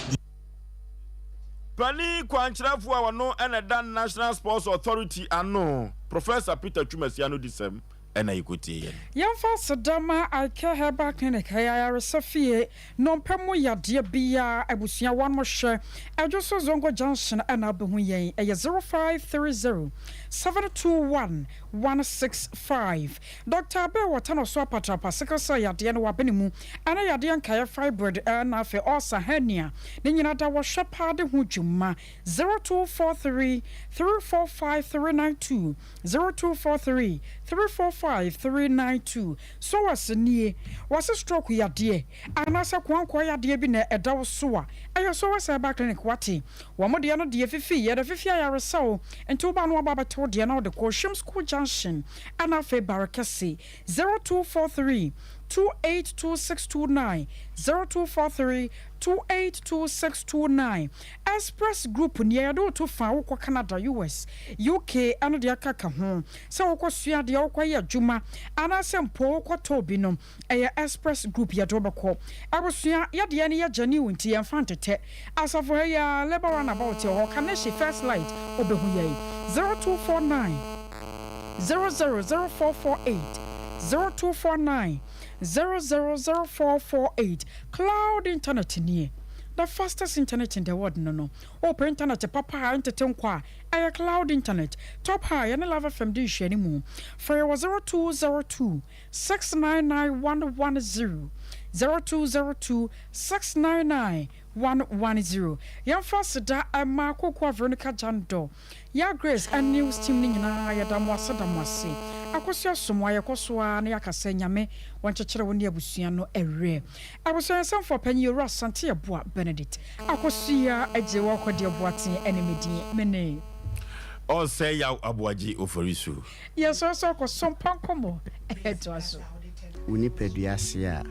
Panin kwankyerɛfoɔ a ɔno na ɛda National Sports Authority ano, Professor Peter Twumasi anodisɛm na yɛkɔtieeɛ no. Yɛmfa aseda ma Icare Herbal Clinic, ɛyɛ ayaresa fie, nnompe mu yadeɛ biara, abusua wɔnom hwɛ, Adwoso Zongo Junction na wobɛhu yɛn, ɛyɛ 0530 721 165. Dɔkta Abel wɔ Tano so apatrapa, sickle cell yadeɛ no wabene mu, ɛne yadeɛ nkaeɛ fibroid ɛna afei ulcer, hernia, ne nyina da wɔhwɛ paa de ho dwuma. 0243 345 392, 0243 345 392. SOAS nie, wɔse stroke yadeɛ anaasɛ koankoa yadeɛ bi na ɛda wo so a, ɛyɛ SOAS Herbal Clinic wate. Wɔn deɛ no deɛ fifi, yɛde fifi ayaresa o, nti woba no waba abɛte wo deɛ na wode kɔ Oshim School Junction ɛna afei Barekɛse, 0243 282629, 0243 282629. Express Group nie, yɛde wo to fa wokɔ Canada, US, UK ɛno deɛ aka ka ho, sɛ wokɔ sua adeɛ, wokɔ yɛ adwuma anaasɛ mpo wokɔ tɔ bi no, Ɛyɛ Express Group yɛde wo bɛkɔ. Abusua, yɛdeɛ no yɛ genuine nti yɛnfa ntetɛ. Asafo ha yi ara, Labour Runabout wɔ hɔ, Kaneshie First Light wobɛhu yɛn. 0249 000448, 0249 000448. Cloud Internet nie. The fastest internet in the world no no. Wopɛ internet papa a ɛntete nkɔ a, ɛyɛ Cloud Internet. Top High yɛne Love FM di nhwɛanimu. Frɛ yɛn wɔ 0202 699 110, 0202 699 110. Yɛmfa aseda mma Kokoa Veronica Jandor, Yaa Grace ne News team no nyinaa, yɛda mo ase da mo ase. Akosua Somoa, yɛkɔ so ara na yɛaka sɛ Nyame wɔnkyekyere wo ne abusua no werɛ. Abusua nsɛmfoɔ panyin Owura Asante Yeboah Benedict, Akosua Agyewa Kɔdeɛ Boateng ne me din, me ne. Ɔsɛe Yaw Aboagye Oforisu. Yɛsrɛ sɛ kɔ so mpa nkɔmmɔ toa so. Wo nipadua se a.